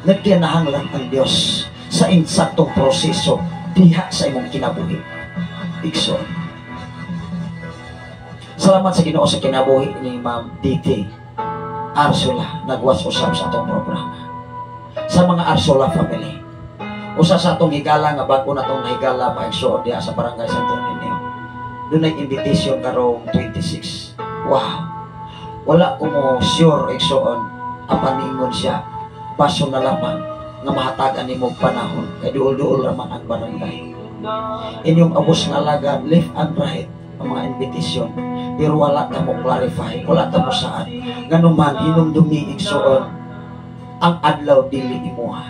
Speaker 3: Nagkinahanglan ang Diyos sa insaktong proseso diha sa imong kinabuhi. Igsoon. Salamat sa Ginoo sa kinabuhi ni Ma'am DT Arsula, nagwas usab sa atong programa. Sa mga Arsula family. Usa sa atong higala nga bago na atong nahigala, maigsuon, diha sa Barangay Santo Niño. Dunay invitation karong 26. Wow. Wala ko mo sure, igsuon, apan ningon siya baso na lamang nga mahatagan nimo panahon kay duol-duol raman ang barangay. Inyong abos nga alagad left and right ang mga invitation, pero wala ta mo clarify, wala ta mo saan. Nganuman, hinumdumi, igsuon, ang adlaw dili imuha,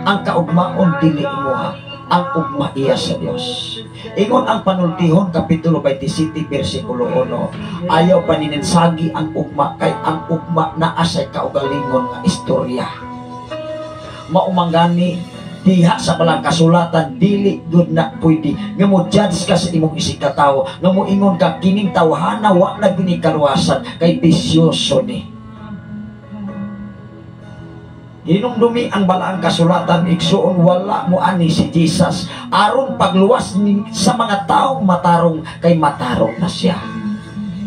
Speaker 3: ang kaugmaon dili imuha, ang ugma iya sa Dios. Ingon ang Panultihon Kapitulo 27 versikulo 1, ayaw panininsagi ang ugma kay ang ugma naa say kaugalingon nga istorya. Maumanggani diha sa balang kasulatan, dili gud na pwede nga mo judge ka sa imong isigkatawo, nga mo ingon ka kining tawhana wa na gini kaluwasan kay bisyoso ni. Hinumdumi ang balaang kasulatan, igsuon, wala mo ani si Jesus aron pagluwas ni, sa mga taong matarong kay matarong na siya.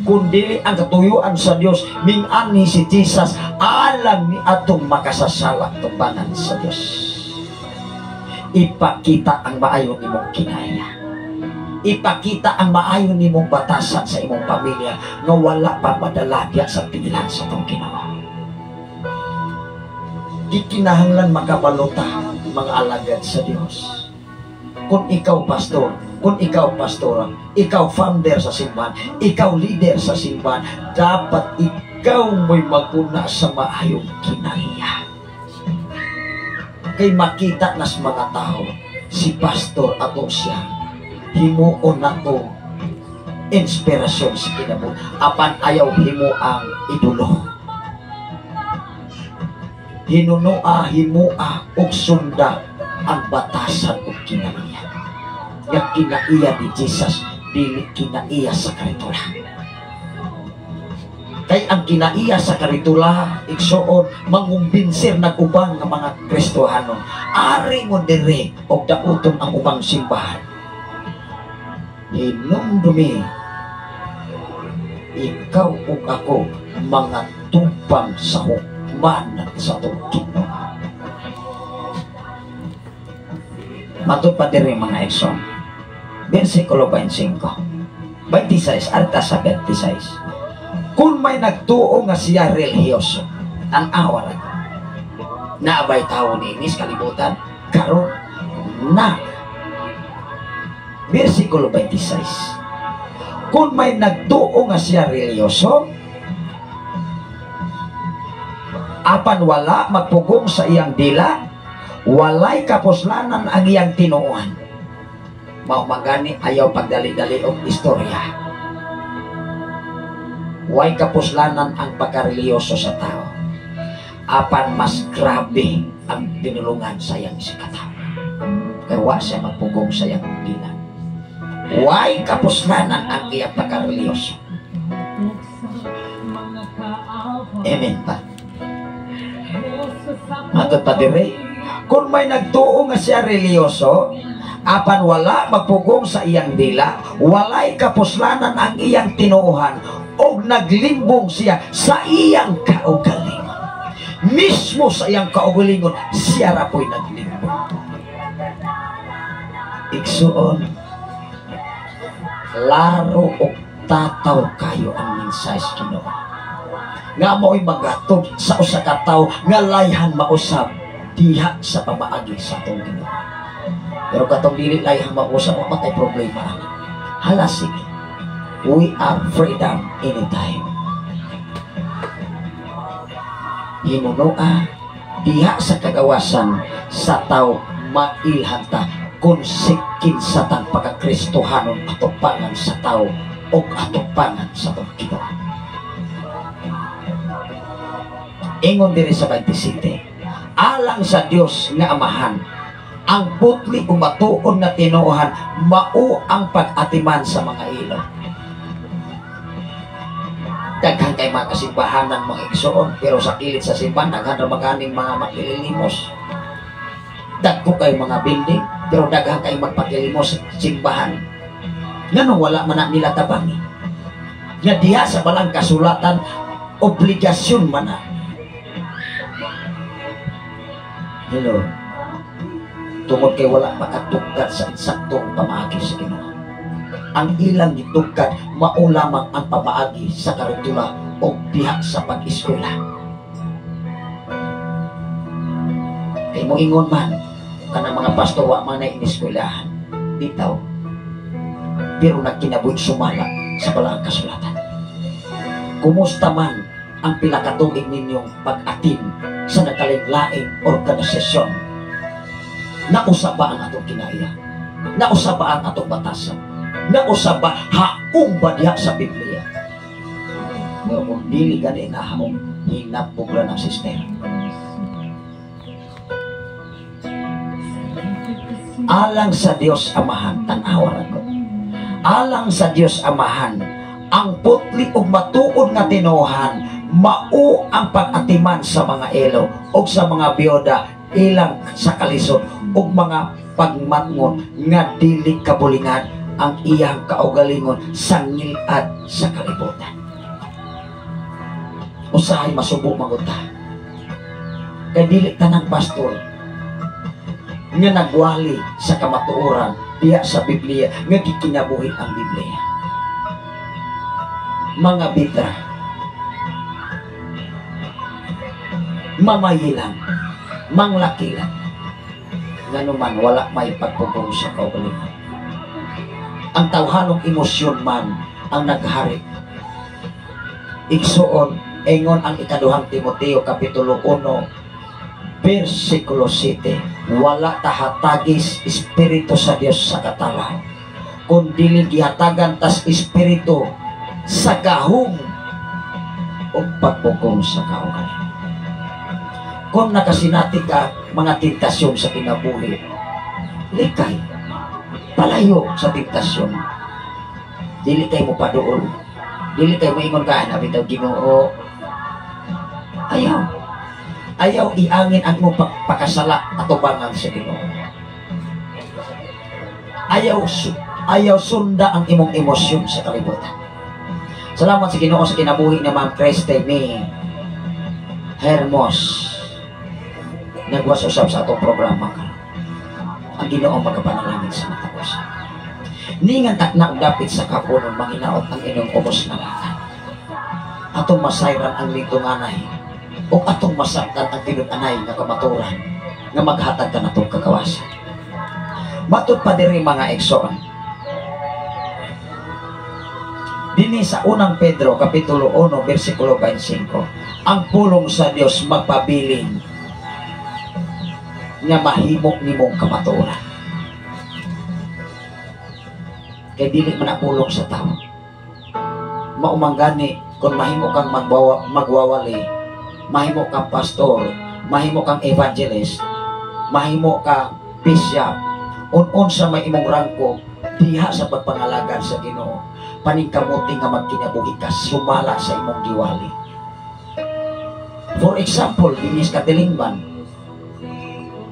Speaker 3: Kung dili ang katuyuan sa Dios, ming-ani si Jesus alang ni atong makasasala tubangan sa Dios. Ipakita ang maayo nimong kinaya. Ipakita ang maayo nimong batasan sa imong pamilya nga wala pa madala diya sa pinilan sa atong Ginoo. Gikinahanglan makabalota mga alagad sa Dios. Kung ikaw pastor, kung ikaw pastora, ikaw founder sa simbahan, ikaw leader sa simbahan, dapat ikaw Ikaw mo'y maguna sa maayong kinaiya. Kay makita nas mga tao, si pastor ato siya, himuon na to inspirasyon sa kinabuhi. Apan ayaw himo ang idolo. Hinunua, himua, ug sunda ang batasan og kinaiya. Nga kinaiya ni Jesus, dili kinaiya sa karitula. Kay ang kinaiya sa karitula, igsuon, mangumbinser nag-ubang nga mga Kristohanon. Ari mo dire og dauton ang ubang simbahan. Hinumdumi, ikaw ug ako mga tubang sa hukman sa atong Ginoo. Matod pa diri mga igsoon. Versikulo 25. 26, arta sa 26. Kung may nagtuo nga siya relihiyoso, ang awa ra ko. Naabay tao ni inis kalibutan karon na. Versikulo 26. Kung may nagtuo nga siya relihiyoso, apan wala magpugong sa iyang dila, walay kapuslanan ang iyang tinuohan. Mao man gani ayaw pagdali-dali og istorya. Way kapuslanan ang pagkareliyoso sa tao. Apan mas grabe ang tinulungan sa iyang isikatawo. Kaya wa siya magpugong sa iyang dila. Way kapuslanan ang iyang pagkareliyoso. Amen pa. Matod pa dire, kung may nagtuo nga siya reliyoso, apan wala magpugong sa iyang dila, walay kapuslanan ang iyang tinuohan, og naglimbong siya sa iyang kaugalingon. Mismo sa iyang kaugalingon, siya ra po'y naglimbong. Igsuon, laro og tataw kayo ang mensahe sa Ginoo. Nga mao'y magatod sa usa ka tawo nga layhan mausab diha sa pamaagi sa atong Ginoo. Pero katong dili layhan mausab, wa matay problema. Hala sige. We are freedom anytime. Hinunoa diha sa kagawasan sa tao mailhan ta kung kinsa tang pagkakristohanon atupangan sa tao o atupangan sa atong Ginoo. Ingon diri sa 27, alang sa Dios nga Amahan, ang putli o matuon na tinuohan mao ang pag-atiman sa mga ilo. Daghan kay mga kasimbahanan mga igsoon, pero sa kilid sa simbahan daghan ra maganing mga makililimos. Dagko kay mga building, pero daghan kay magpakilimos sa simbahan. Nganong wala man na nila tabangi? Nga diha sa balang kasulatan, obligasyon man na. Hello. Tungod kay wala makatugkad sa insaktong pamaagi sa Ginoo. Ang ilang gitugkad mao lamang ang pamaagi sa karitula o diha sa pag-eskwela. Kay moingon man kanang mga pastor wa man na ineskwelahan bitaw, pero nagkinabuhi sumala sa balaang kasulatan. Kumusta man ang pila ka tuig ninyong pag-atin sa nagkalain-laing organisasyon? Nausa ba ang atong kinaiya? Nausa ba ang atong batasan? Nausa ba haong ba diha sa Biblia? Pero kung dili gani na haong, hinabog ra ng sister. Alang sa Dios Amahan, tan-awa ra ko. Alang sa Dios Amahan, ang putli ug matuod nga tinuohan mao ang pag-atiman sa mga elo ug sa mga biyuda ilang sa kalisod ug mga pagmatngon nga dili kabulingan ang iyang kaugalingon sa ngilad sa kalibutan. Usahay masubo magunta. Kay dili tanang pastor nga nagwali sa kamatuoran diha sa Biblia nga gikinabuhi ang Biblia. Mga bitra, mamayilang, manglakilang, nganuman wala may pagpugong sa kaugalingon. Ang tawhanong emosyon man ang naghari. Igsuon, Ingon ang ikaduhang Timoteo kapitulo 1 versikulo 7, wala ta hatagis espiritu sa Dios sa katalaw, kun dili gihatagan tas espiritu sa gahom ug pagpugong sa kaugalingon. Kung nakasinati ka mga tentasyon sa kinabuhi, likay, palayo sa tentasyon. Dili kay mo paduol, dili kay mo ingon ka, "Ana bitaw Ginoo." Ayaw, ayaw iangin ang imong pagpakasala atubangan sa Ginoo. Ayaw sunda ang imong emosyon sa kalibutan. Salamat sa Ginoo sa kinabuhi ni Ma'am Kreste ni Hermos. Nagwas usab sa atong programa karon. Ang Ginoo magapanalangin sa matag usa. Ningan takna og dapit sa kapunon, manginaot ang inyong ubos nga lakad. Atong masayran ang litunganay o atong masabtan ang tinud-anay nga kamaturan nga maghatag kanatong kagawasan. Matud pa diri, mga igsoon. Dinhi sa unang Pedro kapitulo 1 bersikulo 25, ang pulong sa Dios magpabilin nga mahimo nimong kamatuoran. Kay dili man ang pulong sa tao. Maumanggani kung mahimo kang magwawali, mahimo kang pastor, mahimo kang evangelist, mahimo kang bishop, un-un sa may imong rangko diha sa pagpangalagan sa Ginoo, paningkamuti nga magkinabuhi ka sumala sa imong giwali. For example, dinis katilingban,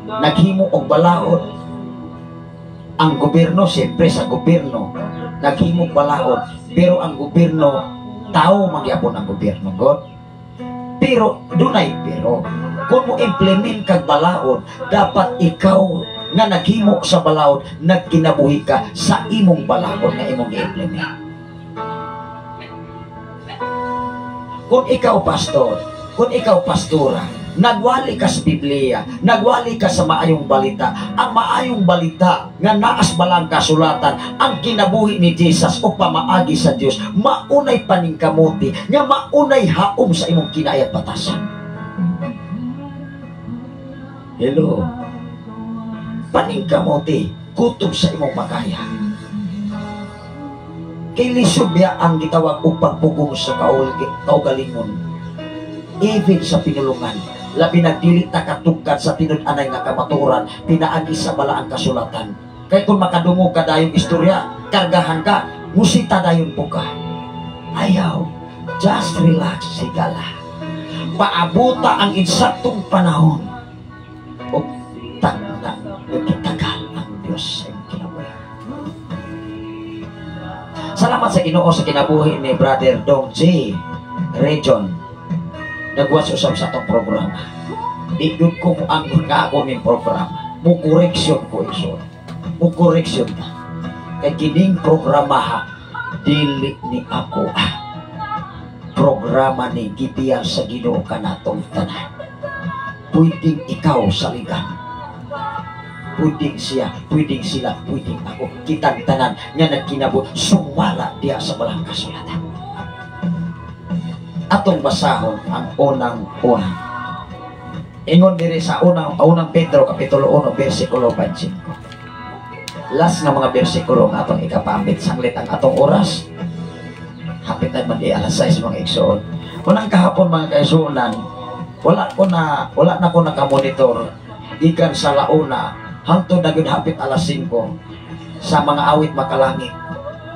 Speaker 3: naghimo og balaod ang gobyerno, siyempre sa gobyerno naghimo balaod, pero ang gobyerno, tao magyapon ang gobyerno god. Pero dunay pero kung mo implement kag balaod, dapat ikaw nga naghimo sa balaod, nagkinabuhi ka sa imong balaod nga imong gi-implement. Kung ikaw pastor, kung ikaw pastora, nagwali ka sa Biblia, nagwali ka sa maayong balita. Ang maayong balita nga naas balang kasulatan, ang kinabuhi ni Jesus o pamaagi sa Dios, maunay paningkamuti, nga maunay haom sa imong kinayat batasan. Hello. Paningkamuti, kutob sa imong makaya. Kay lisod biya ang gitawag og pagpugong sa kaugalingon. Even sa pinulungan, labi na dili ta katugkad sa tinud-anay nga kamaturan, pinaagi sa balaang kasulatan. Kay kung makadungog ka dayong istorya, kargahan ka, musita dayon po ka. Ayaw, just relax, sigala. Paabuta ang insaktong panahon. O tagna, nagkitagal ang Diyos sa imong kinabuhi. Salamat sa Ginoo sa kinabuhi ni Brother Dong J. Region. Nagwas usab sa atong programa. Di gyud ko moanggon nga ako ning programa. Mo correction ko iso. Mo correction ta. Kay kining programa ha, dili ni ako ah. Programa ni gibiyan sa Ginoo kanatong tanan. Pwedeng ikaw saligan. Pwedeng siya, pwedeng sila, pwedeng ako. Kitang tanan nga nagkinabot, sumala diya sa balang kasulatan. Atong basahon ang unang Juan. Ingon diri sa unang Pedro kapitulo 1 bersikulo 25. Last nga mga bersikulo ang atong ikapaambit sanglit ang atong oras. Hapit na man di alas 6, mga igsoon. Unang kahapon, mga kaigsuonan, wala na ko nakamonitor gikan sa launa hangtod na gyud hapit alas 5 sa mga awit makalangit.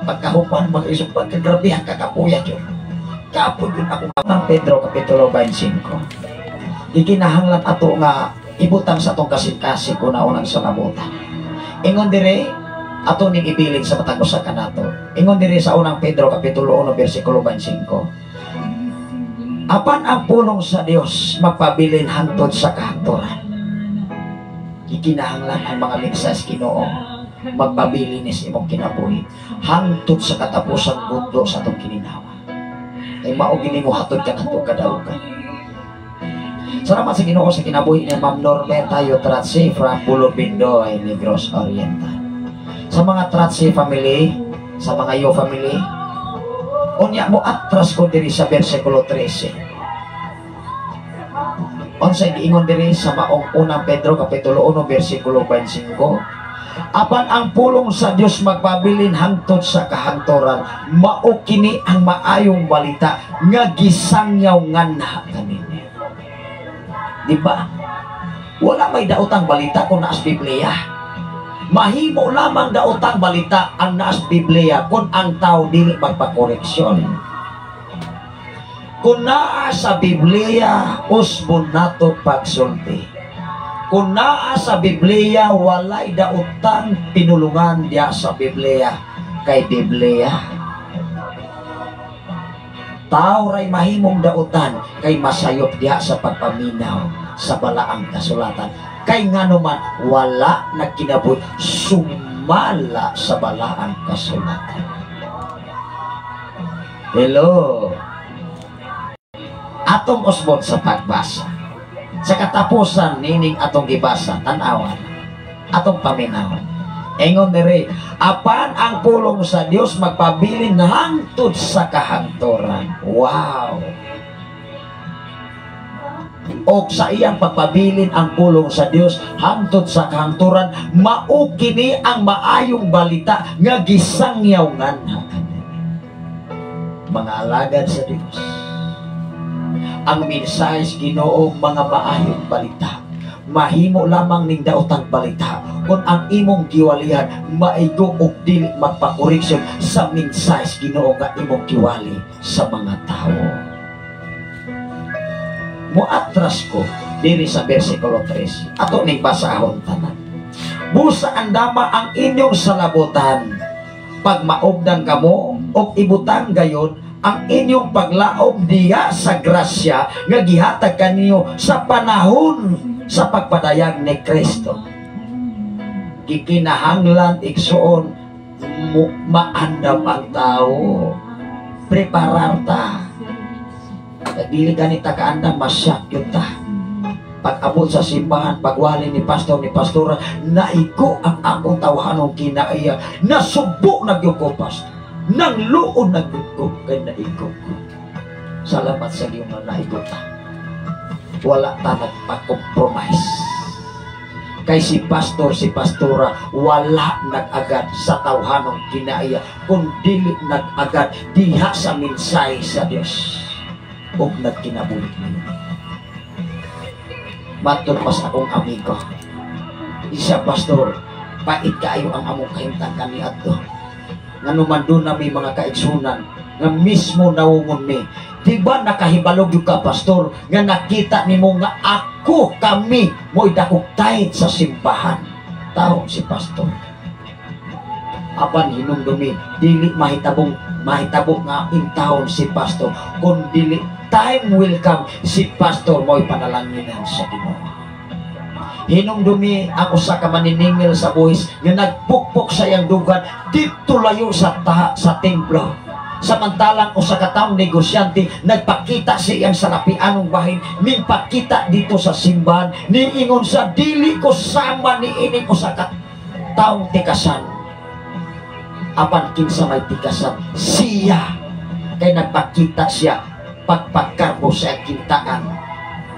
Speaker 3: Pagkahuman, mga igsoon, pagkagrabihan kakapuya jud. Kapoy yun ako. Ang Pedro kapitulo 25. Gikinahanglan ato nga ibutang sa atong kasing-kasing una-unang sa labutan. Ingon dire, ato ning ibilin sa matag usa kanato. Ingon dire sa unang Pedro kapitulo 1 bersikulo 25. Apan ang pulong sa Dios magpabilin hangtod sa kahangturan. Gikinahanglan ang mga minsas Ginoo magpabilin ni sa imong kinabuhi hangtod sa katapusang gudlo sa atong kininawa. Kay mao gini mo hatod ka natong kadaugan. Salamat sa Ginoo sa kinabuhi ni Ma'am Normeta Tratsi from Bulubindoy, Negros Oriental. Sa mga Tratsi family, sa mga Yo family, unya mo atras ko diri sa bersikulo 13. Unsa giingon diri sa maong Unang Pedro kapitulo 1 bersikulo 25? Apan ang pulong sa Dios magpabilin hangtod sa kahangturan, mao kini ang maayong balita nga gisangyaw nganha kaninyo. Di ba? Wala may daotang balita kung naas Biblia. Mahimo lamang daotang balita ang naas Biblia kung ang tao dili magpakoreksyon. Kung naa sa Biblia, usbon nato pagsulti. Kung naa sa Biblia, walay daotang pinulungan diya sa Biblia. Kay Biblia. Tao ray mahimong daotan kay masayop diha sa pagpaminaw sa balaang kasulatan. Kay nganuman wala nagkinabuhi sumala sa balaang kasulatan. Hello. Atong usbon sa pagbasa. Sa katapusan nining atong gibasa, tan-awan, atong paminawon. Ingon diri, apan ang pulong sa Dios magpabilin hangtod sa kahangturan. Wow. Og sa iyang pagpabilin ang pulong sa Dios hangtod sa kahangturan, mao kini ang maayong balita nga gisangyaw nganha kaninyo. Mga alagad sa Dios, ang mensahe sa Ginoo mga maayong balita. Mahimo lamang ning daotang balita kung ang imong giwalihan maigo og dili magpakoreksyon sa mensahe sa Ginoo nga imong giwali sa mga tao. Muatras ko diri sa bersikulo 3. Ato ning basahon tanan. Busa andama ang inyong salabutan. Pag maugdang kamo og ibutang gayon ang inyong paglaom diha sa grasya nga gihatag kaninyo sa panahon sa pagpadayag ni Kristo. Gikinahanglan, igsuon, maandam ang tao. Preparar ta. Dili ganita kaandam, masyak yun ta. Pag-abot sa simbahan, pagwali ni pastor, ni pastora, naigo ang akong tawhanong kinaiya. Nasubo na gyud ko, pastor. Nang luon na gyud ko, kay naigo ko. Salamat sa Dios nga naigo ta. Wala ta nagpa-compromise. Kay si pastor, si pastora, wala nag-agad sa tawhanong kinaiya, kung dili nag-agad diha sa mensahe sa Dios. Ug nagkinabuhi niyo. Matod pas akong amigo. Isa pastor, pait kaayo ang among kahimtang kaniadto. Nganuman doon na may mga kaigsunan nga mismo nawungon mi. Di ba nakahibalog yung ka, pastor, nga nakita nimo nga ako, kami, mo'y dakog tithe sa simbahan. Tao si pastor. Apan hinumdumi, dili mahitabo nga intawon si pastor, kung dili time will come, si pastor mo'y panalanginan sa Ginoo. Hinumdumi ang usa ka maniningil sa buhis nga nagpukpok sa iyang dugan didto layo sa templo. Samantalang usa ka taong negosyante nagpakita sa iyang salapianong bahin, mingpakita dito sa simbahan, niingon sa dili ko sama ni ining usa ka taong tikasan. Apan kinsa may tikasan siya, kay nagpakita siya pagpakarbo sa kintaan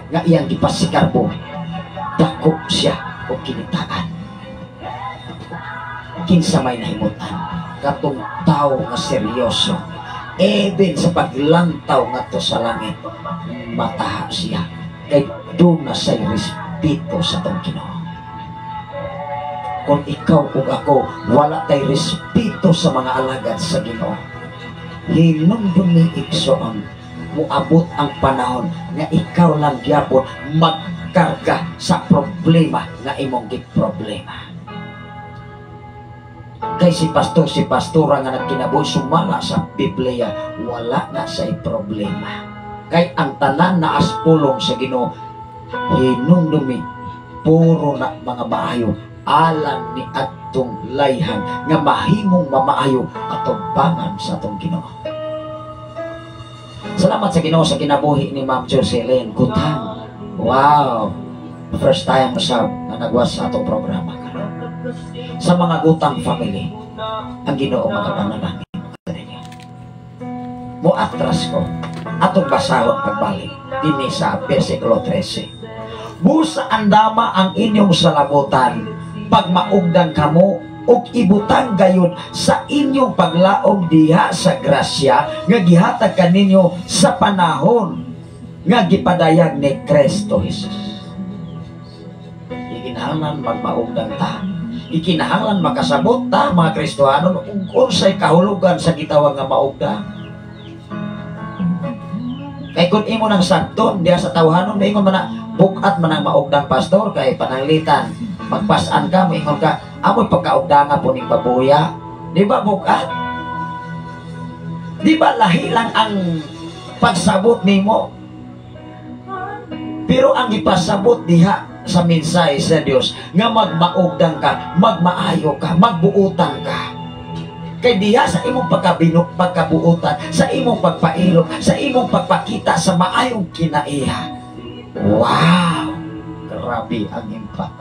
Speaker 3: nga iyang gipasikarbo, dako siya og kinitaan. Kinsa may nahimutan katong tao nga seryoso, even sa paglantaw ngadto sa langit, mataha siya kay doon na say respeto sa tong Ginoo. Kung ikaw ug ako wala tay respeto sa mga alagad sa Ginoo, hinumdumi, igsoon, moabot ang panahon nga ikaw lang gyapon magkarga sa problema nga imong giproblema. Kay si pastor, si pastora nga nagkinabuhi sumala sa Biblia, wala na say problema. Kay ang tanan na aspulong sa Ginoo, hinumdumi, puro na mga maayo alang ni atong layhan nga mahimong mamaayo atong bangan sa atong Ginoo. Salamat sa Ginoo sa kinabuhi ni Ma'am Jocelyn Gutang. Wow! First time sa nga nagwas sa atong programa karon. Sa mga Gutang family, ang Ginoo magapanalangin kaninyo. Moatras ko atong basahon pagbalik dinhi sa versikulo 13. Busa andama ang inyong salabutan, pagmaugdang kamo ug ibutang gayud sa inyong paglaom diha sa grasya nga gihatag kaninyo sa panahon nga gipadayag ni Kristo Jesus. Ikinahanglan magmaugdang ta. Ikinahanglan makasabot ta, mga Kristohanon, ug unsay kahulugan sa gitawag nga maugdang. Kay kung imo nang sakton diha sa tawhanon, moingon man na, "Bukat man ang maugdang, Pastor," kay pananglitan magpasan ka, moingon ka, "Amoy pagkaugdanga po ning babuya." Di ba bukat? Di ba lahi lang ang pagsabot nimo? Pero ang ipasabot diha sa mensahe sa Dios nga magmaugdang ka, magmaayo ka, magbuutan ka. Kay diha sa imong pagkabinok, pagkabuutan, sa imong pagpailok, sa imong pagpakita sa maayong kinaiha. Wow! Grabe ang impact.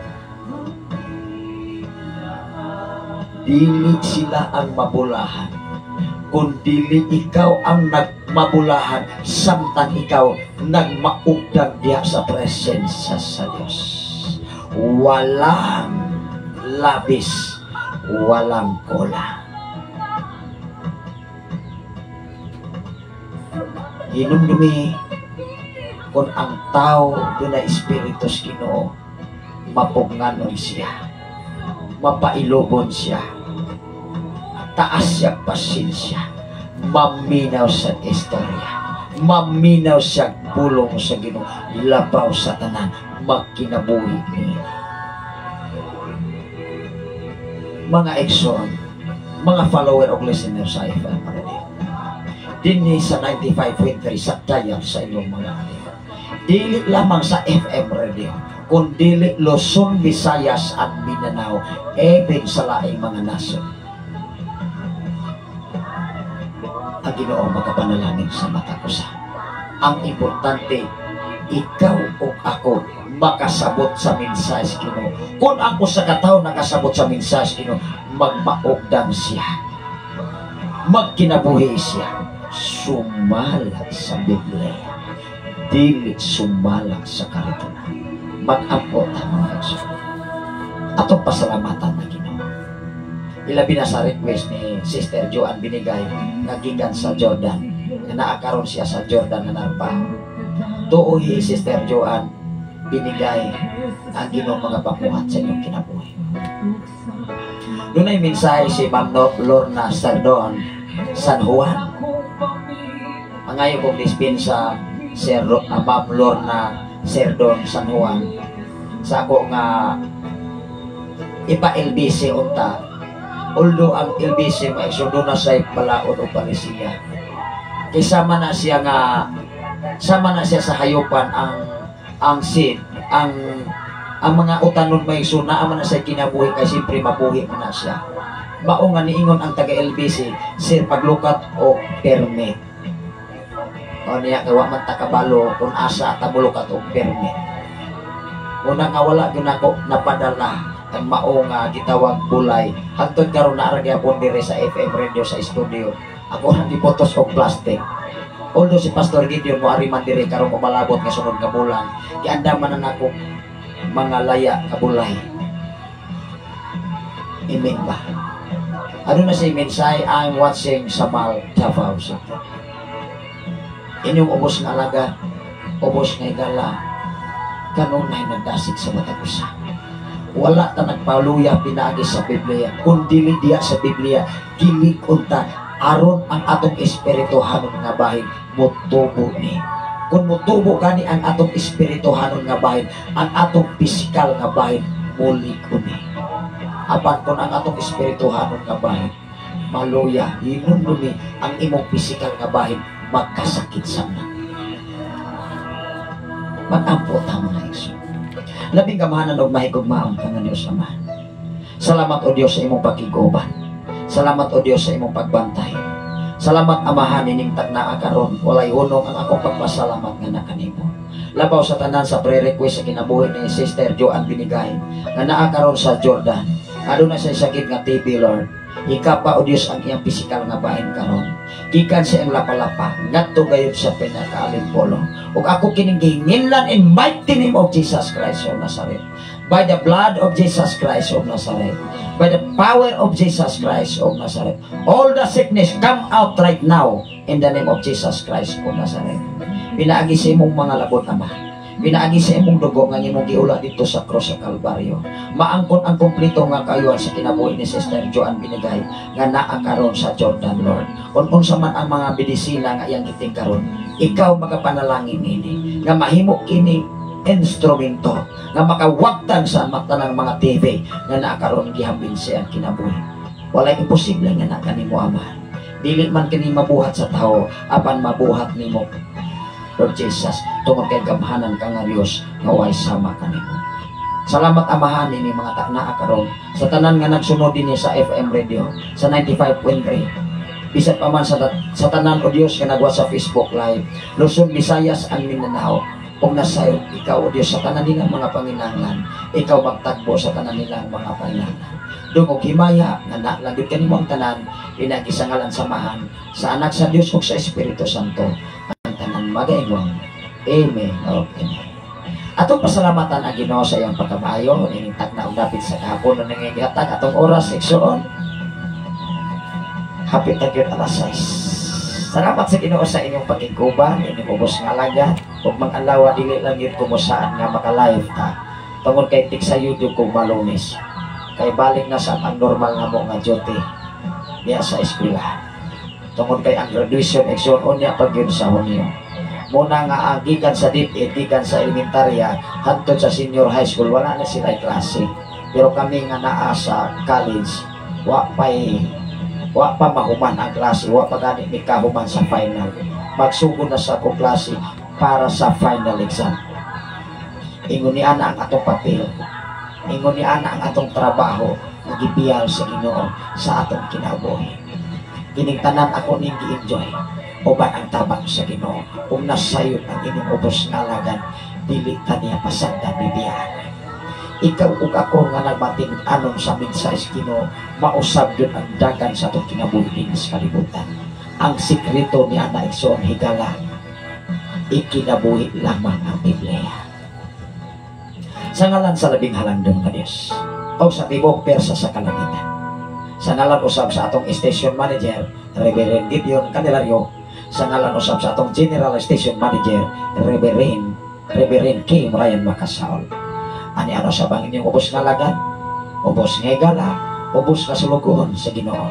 Speaker 3: Dili sila ang mabulahan, kung dili ikaw ang nagmabulahan samtang ikaw nagmaugdang diha sa presensya sa Dios. Walang labis, walang kulang. Hinumdumi kung ang tao dunay espiritu sa Ginoo, mapugnanon siya, mapailobon siya, taas siya pasensya, maminaw sa istorya, maminaw siya pulong sa Ginoo, labaw sa tanan, magkinabuhi niya. Mga igsoon, mga follower o listener sa FM Radio, dinhi sa 95.3 sa dial sa inyong mga radio. Dili lamang sa FM Radio, kun dili Luzon, Visayas at Mindanao, even sa laing mga nasod. Ang Ginoo makapanalangin sa mata ko sa. Ang importante, ikaw o ako makasabot sa mensahe sa Ginoo. Kung ang usa ka tawo nakasabot sa mensahe sa Ginoo, magmaugdang siya, magkinabuhi siya, sumalak sa Biblia, dili sumalak sa karitunan. Mag-ampo ta, mga igsoon. Atong pasalamatan na Ginoo. Ilabi na sa request ni Sister Joanne Binigay nga gikan sa Jordan, nga naa karon siya sa Jordan nga narpa. Tuohi, Sister Joanne Binigay, ang Ginoo mga pamuhat sa inyong kinabuhi. Dunay mensahe si Ma'am Lorna Sardon San Juan. Mangayo kong dispensa, Sir Ma'am Lorna Serdon San Juan, sa ako nga ipa-LBC unta. Although ang LBC maigsoon na sa balaod o palisiya. Kay sama na siya nga sama na siya sa hayupan ang seed, ang mga utanon, maigsoon, naa man na sa kinabuhi kay siyempre mabuhi man na siya. Mao nga niingon ang taga LBC, "Sir, paglukat o permit." O niya kay wa man ta kabalo kung asa ta mulukat og permit. Una nga wala gyud nako napadala ang mao nga gitawag bulay. Hangtod karon naa ra gyapon diri sa FM Radio sa studio. Ako nang gipotos og plastic. Although si Pastor Gideon mo ari man diri karong umalabot nga sunod nga bulan, giandaman na nako mga laya nga bulay. Amen ba? Ano na si mensahe? I'm watching sa Mal Davao City. Inyong ubos nga alaga, ubos nga higala, kanunay nagdasig sa matag usa. Wala ta nagpaluya pinaagi sa Biblia. Kung dili diya sa Biblia, dili unta aron ang atong espirituhanon nga bahin motubo ni. Kung motubo gani ang atong espirituhanon nga bahin, ang atong pisikal nga bahin muli ni. Apan kung ang atong espirituhanon nga bahin maluya, hinumdumi ang imong pisikal nga bahin magkasakit sa na. Mag-ampo ta, mga igsoon. Labing kamahanan og mahigugmaon ka nga Dios Ama. Salamat, O Dios, sa imong pakiguban. Salamat, O Dios, sa imong pagbantay. Salamat, Amahan, ining tagnaa karon walay hunong ang akong pagpasalamat nga nakanimo. Labaw sa tanan sa pre-request sa kinabuhi ni Sister Joanne Binigay nga naa karon sa Jordan. Aduna sa sakit nga TB, Lord. Ikapa, O Dios, ang iyang pisikal nga bahin karon. Gikan sa iyang lapalapa, ngadto gayud sa pinakaalimpolo. Ug ako kining gihinginlan in mighty name of Jesus Christ of Nazareth. By the blood of Jesus Christ of Nazareth. By the power of Jesus Christ of Nazareth. All the sickness, come out right now in the name of Jesus Christ of Nazareth. Pinaagi sa imong mga labot, Ama. Pinaagi sa imong dugo nga imong giula dito sa cross sa Kalbaryo. Maangkon ang kompleto nga kaayuhan sa kinabuhi ni Sister Joan Binigay nga naa karon sa Jordan, Lord. Kung unsa man ang mga medisina nga iyang giting karon, ikaw magapanalangin ini nga mahimo kini instrumento nga makawagtan sa mata ng mga TV nga naa karon gihambin sa iyang kinabuhi. Walay imposible nga na kanimo, Ama. Dili man kini mabuhat sa tao, apan mabuhat nimo, Lord Jesus, tungod kay gamhanan ka nga Dios nga way sama kanimo. Salamat, Amahan, ini mga taknaa karon sa tanan nga nagsunod dinhi sa FM radio sa 95.3. Bisan pa man sa tanan, o Dios, nga nagwa sa Facebook Live, Luzon, Visayas and Mindanao, ug nasayod ikaw, o Dios, sa tanan nilang mga panginahanglan, ikaw magtagbo sa tanan nilang mga panginahanglan. Dungog himaya nga na lang gyud kanimo ang tanan, pinaagi sa ngalan sa Amahan, sa Anak sa Dios ug sa Espiritu Santo. Ang tanan magaingon, "Amen o Amen." Atong pasalamatan ang Ginoo sa iyang pagkamaayo ining takna og dapit sa kahapon na nangyayatag atong oras, igsoon. Hapit na gyud alas 6. Salamat sa Ginoo sa inyong pagkiguban, inyong ubos nga alagad, ug mga dili lang yun kumusaan nga maka-live ta. Tungod kay tik sa YouTube kung Malunes. Kay balik na sa ang normal nga mo nga duty diya sa eskwela. Tungod kay ang graduation, igsoon, unya pag yun sa Hunyo. Muna nga ang gikan sa DepEd, gikan sa elementarya, hantod sa senior high school, wala na sila klase. Pero kami nga naa sa college, wa pa mahuman ang klase, wa pa gani mi kahuman sa final. Magsugod na sa akong klase para sa final exam. Ingon ni ana ang atong papel. Ingon ni ana ang atong trabaho nga gibiyal sa Ginoo sa atong kinabuhi. Kining tanan ako ning gi-enjoy uban ang tabang sa Ginoo. Ug nasayod ang inyong ubos nga alagad, dili ta niya pasagdan bibiyaan. Ikaw ug ako nga nagmating anon sa mensahe sa Ginoo, mausab gyud ang dagan sa atong kinabuhi dinhi sa kalibutan. Ang sikreto ni ana, igsoon, higala, ikinabuhi lamang ang Biblia. Sa ngalan sa labing halangdon nga Dios o sa tibok persa sa kalangitan. Sa ngalan usab sa atong station manager, Reverend Gideon Candelario. Sa ngalan usab sa atong general station manager, Reverend Kim Ryan Macasaol. Ani ano sa bang inyong ubos nga alagad, ubos nga higala, ubos nga sulugoon sa Ginoo.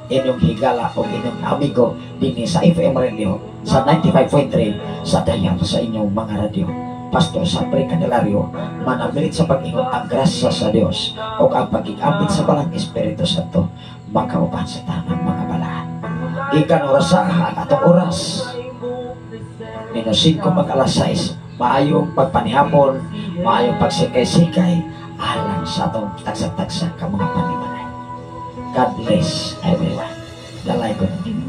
Speaker 3: Inyong higala o inyong amigo dinhi sa FM Radio sa 95.3 sa dial sa inyong mga radyo. Pastor Sapre Candelario, manamilit sa pag-ingon ang grasya sa Dios o ang pagigambit sa Balaang Espiritu Santo makauban sa tanang mga balaan. Gikan oras sa ang atong oras. Minus 5 mag alas 6. Maayong pagpanihapon, maayong pagsikay-sikay, alang sa atong tagsa-tagsa ka mga panimalay. God bless everyone. Dalay ko ng Ginoo.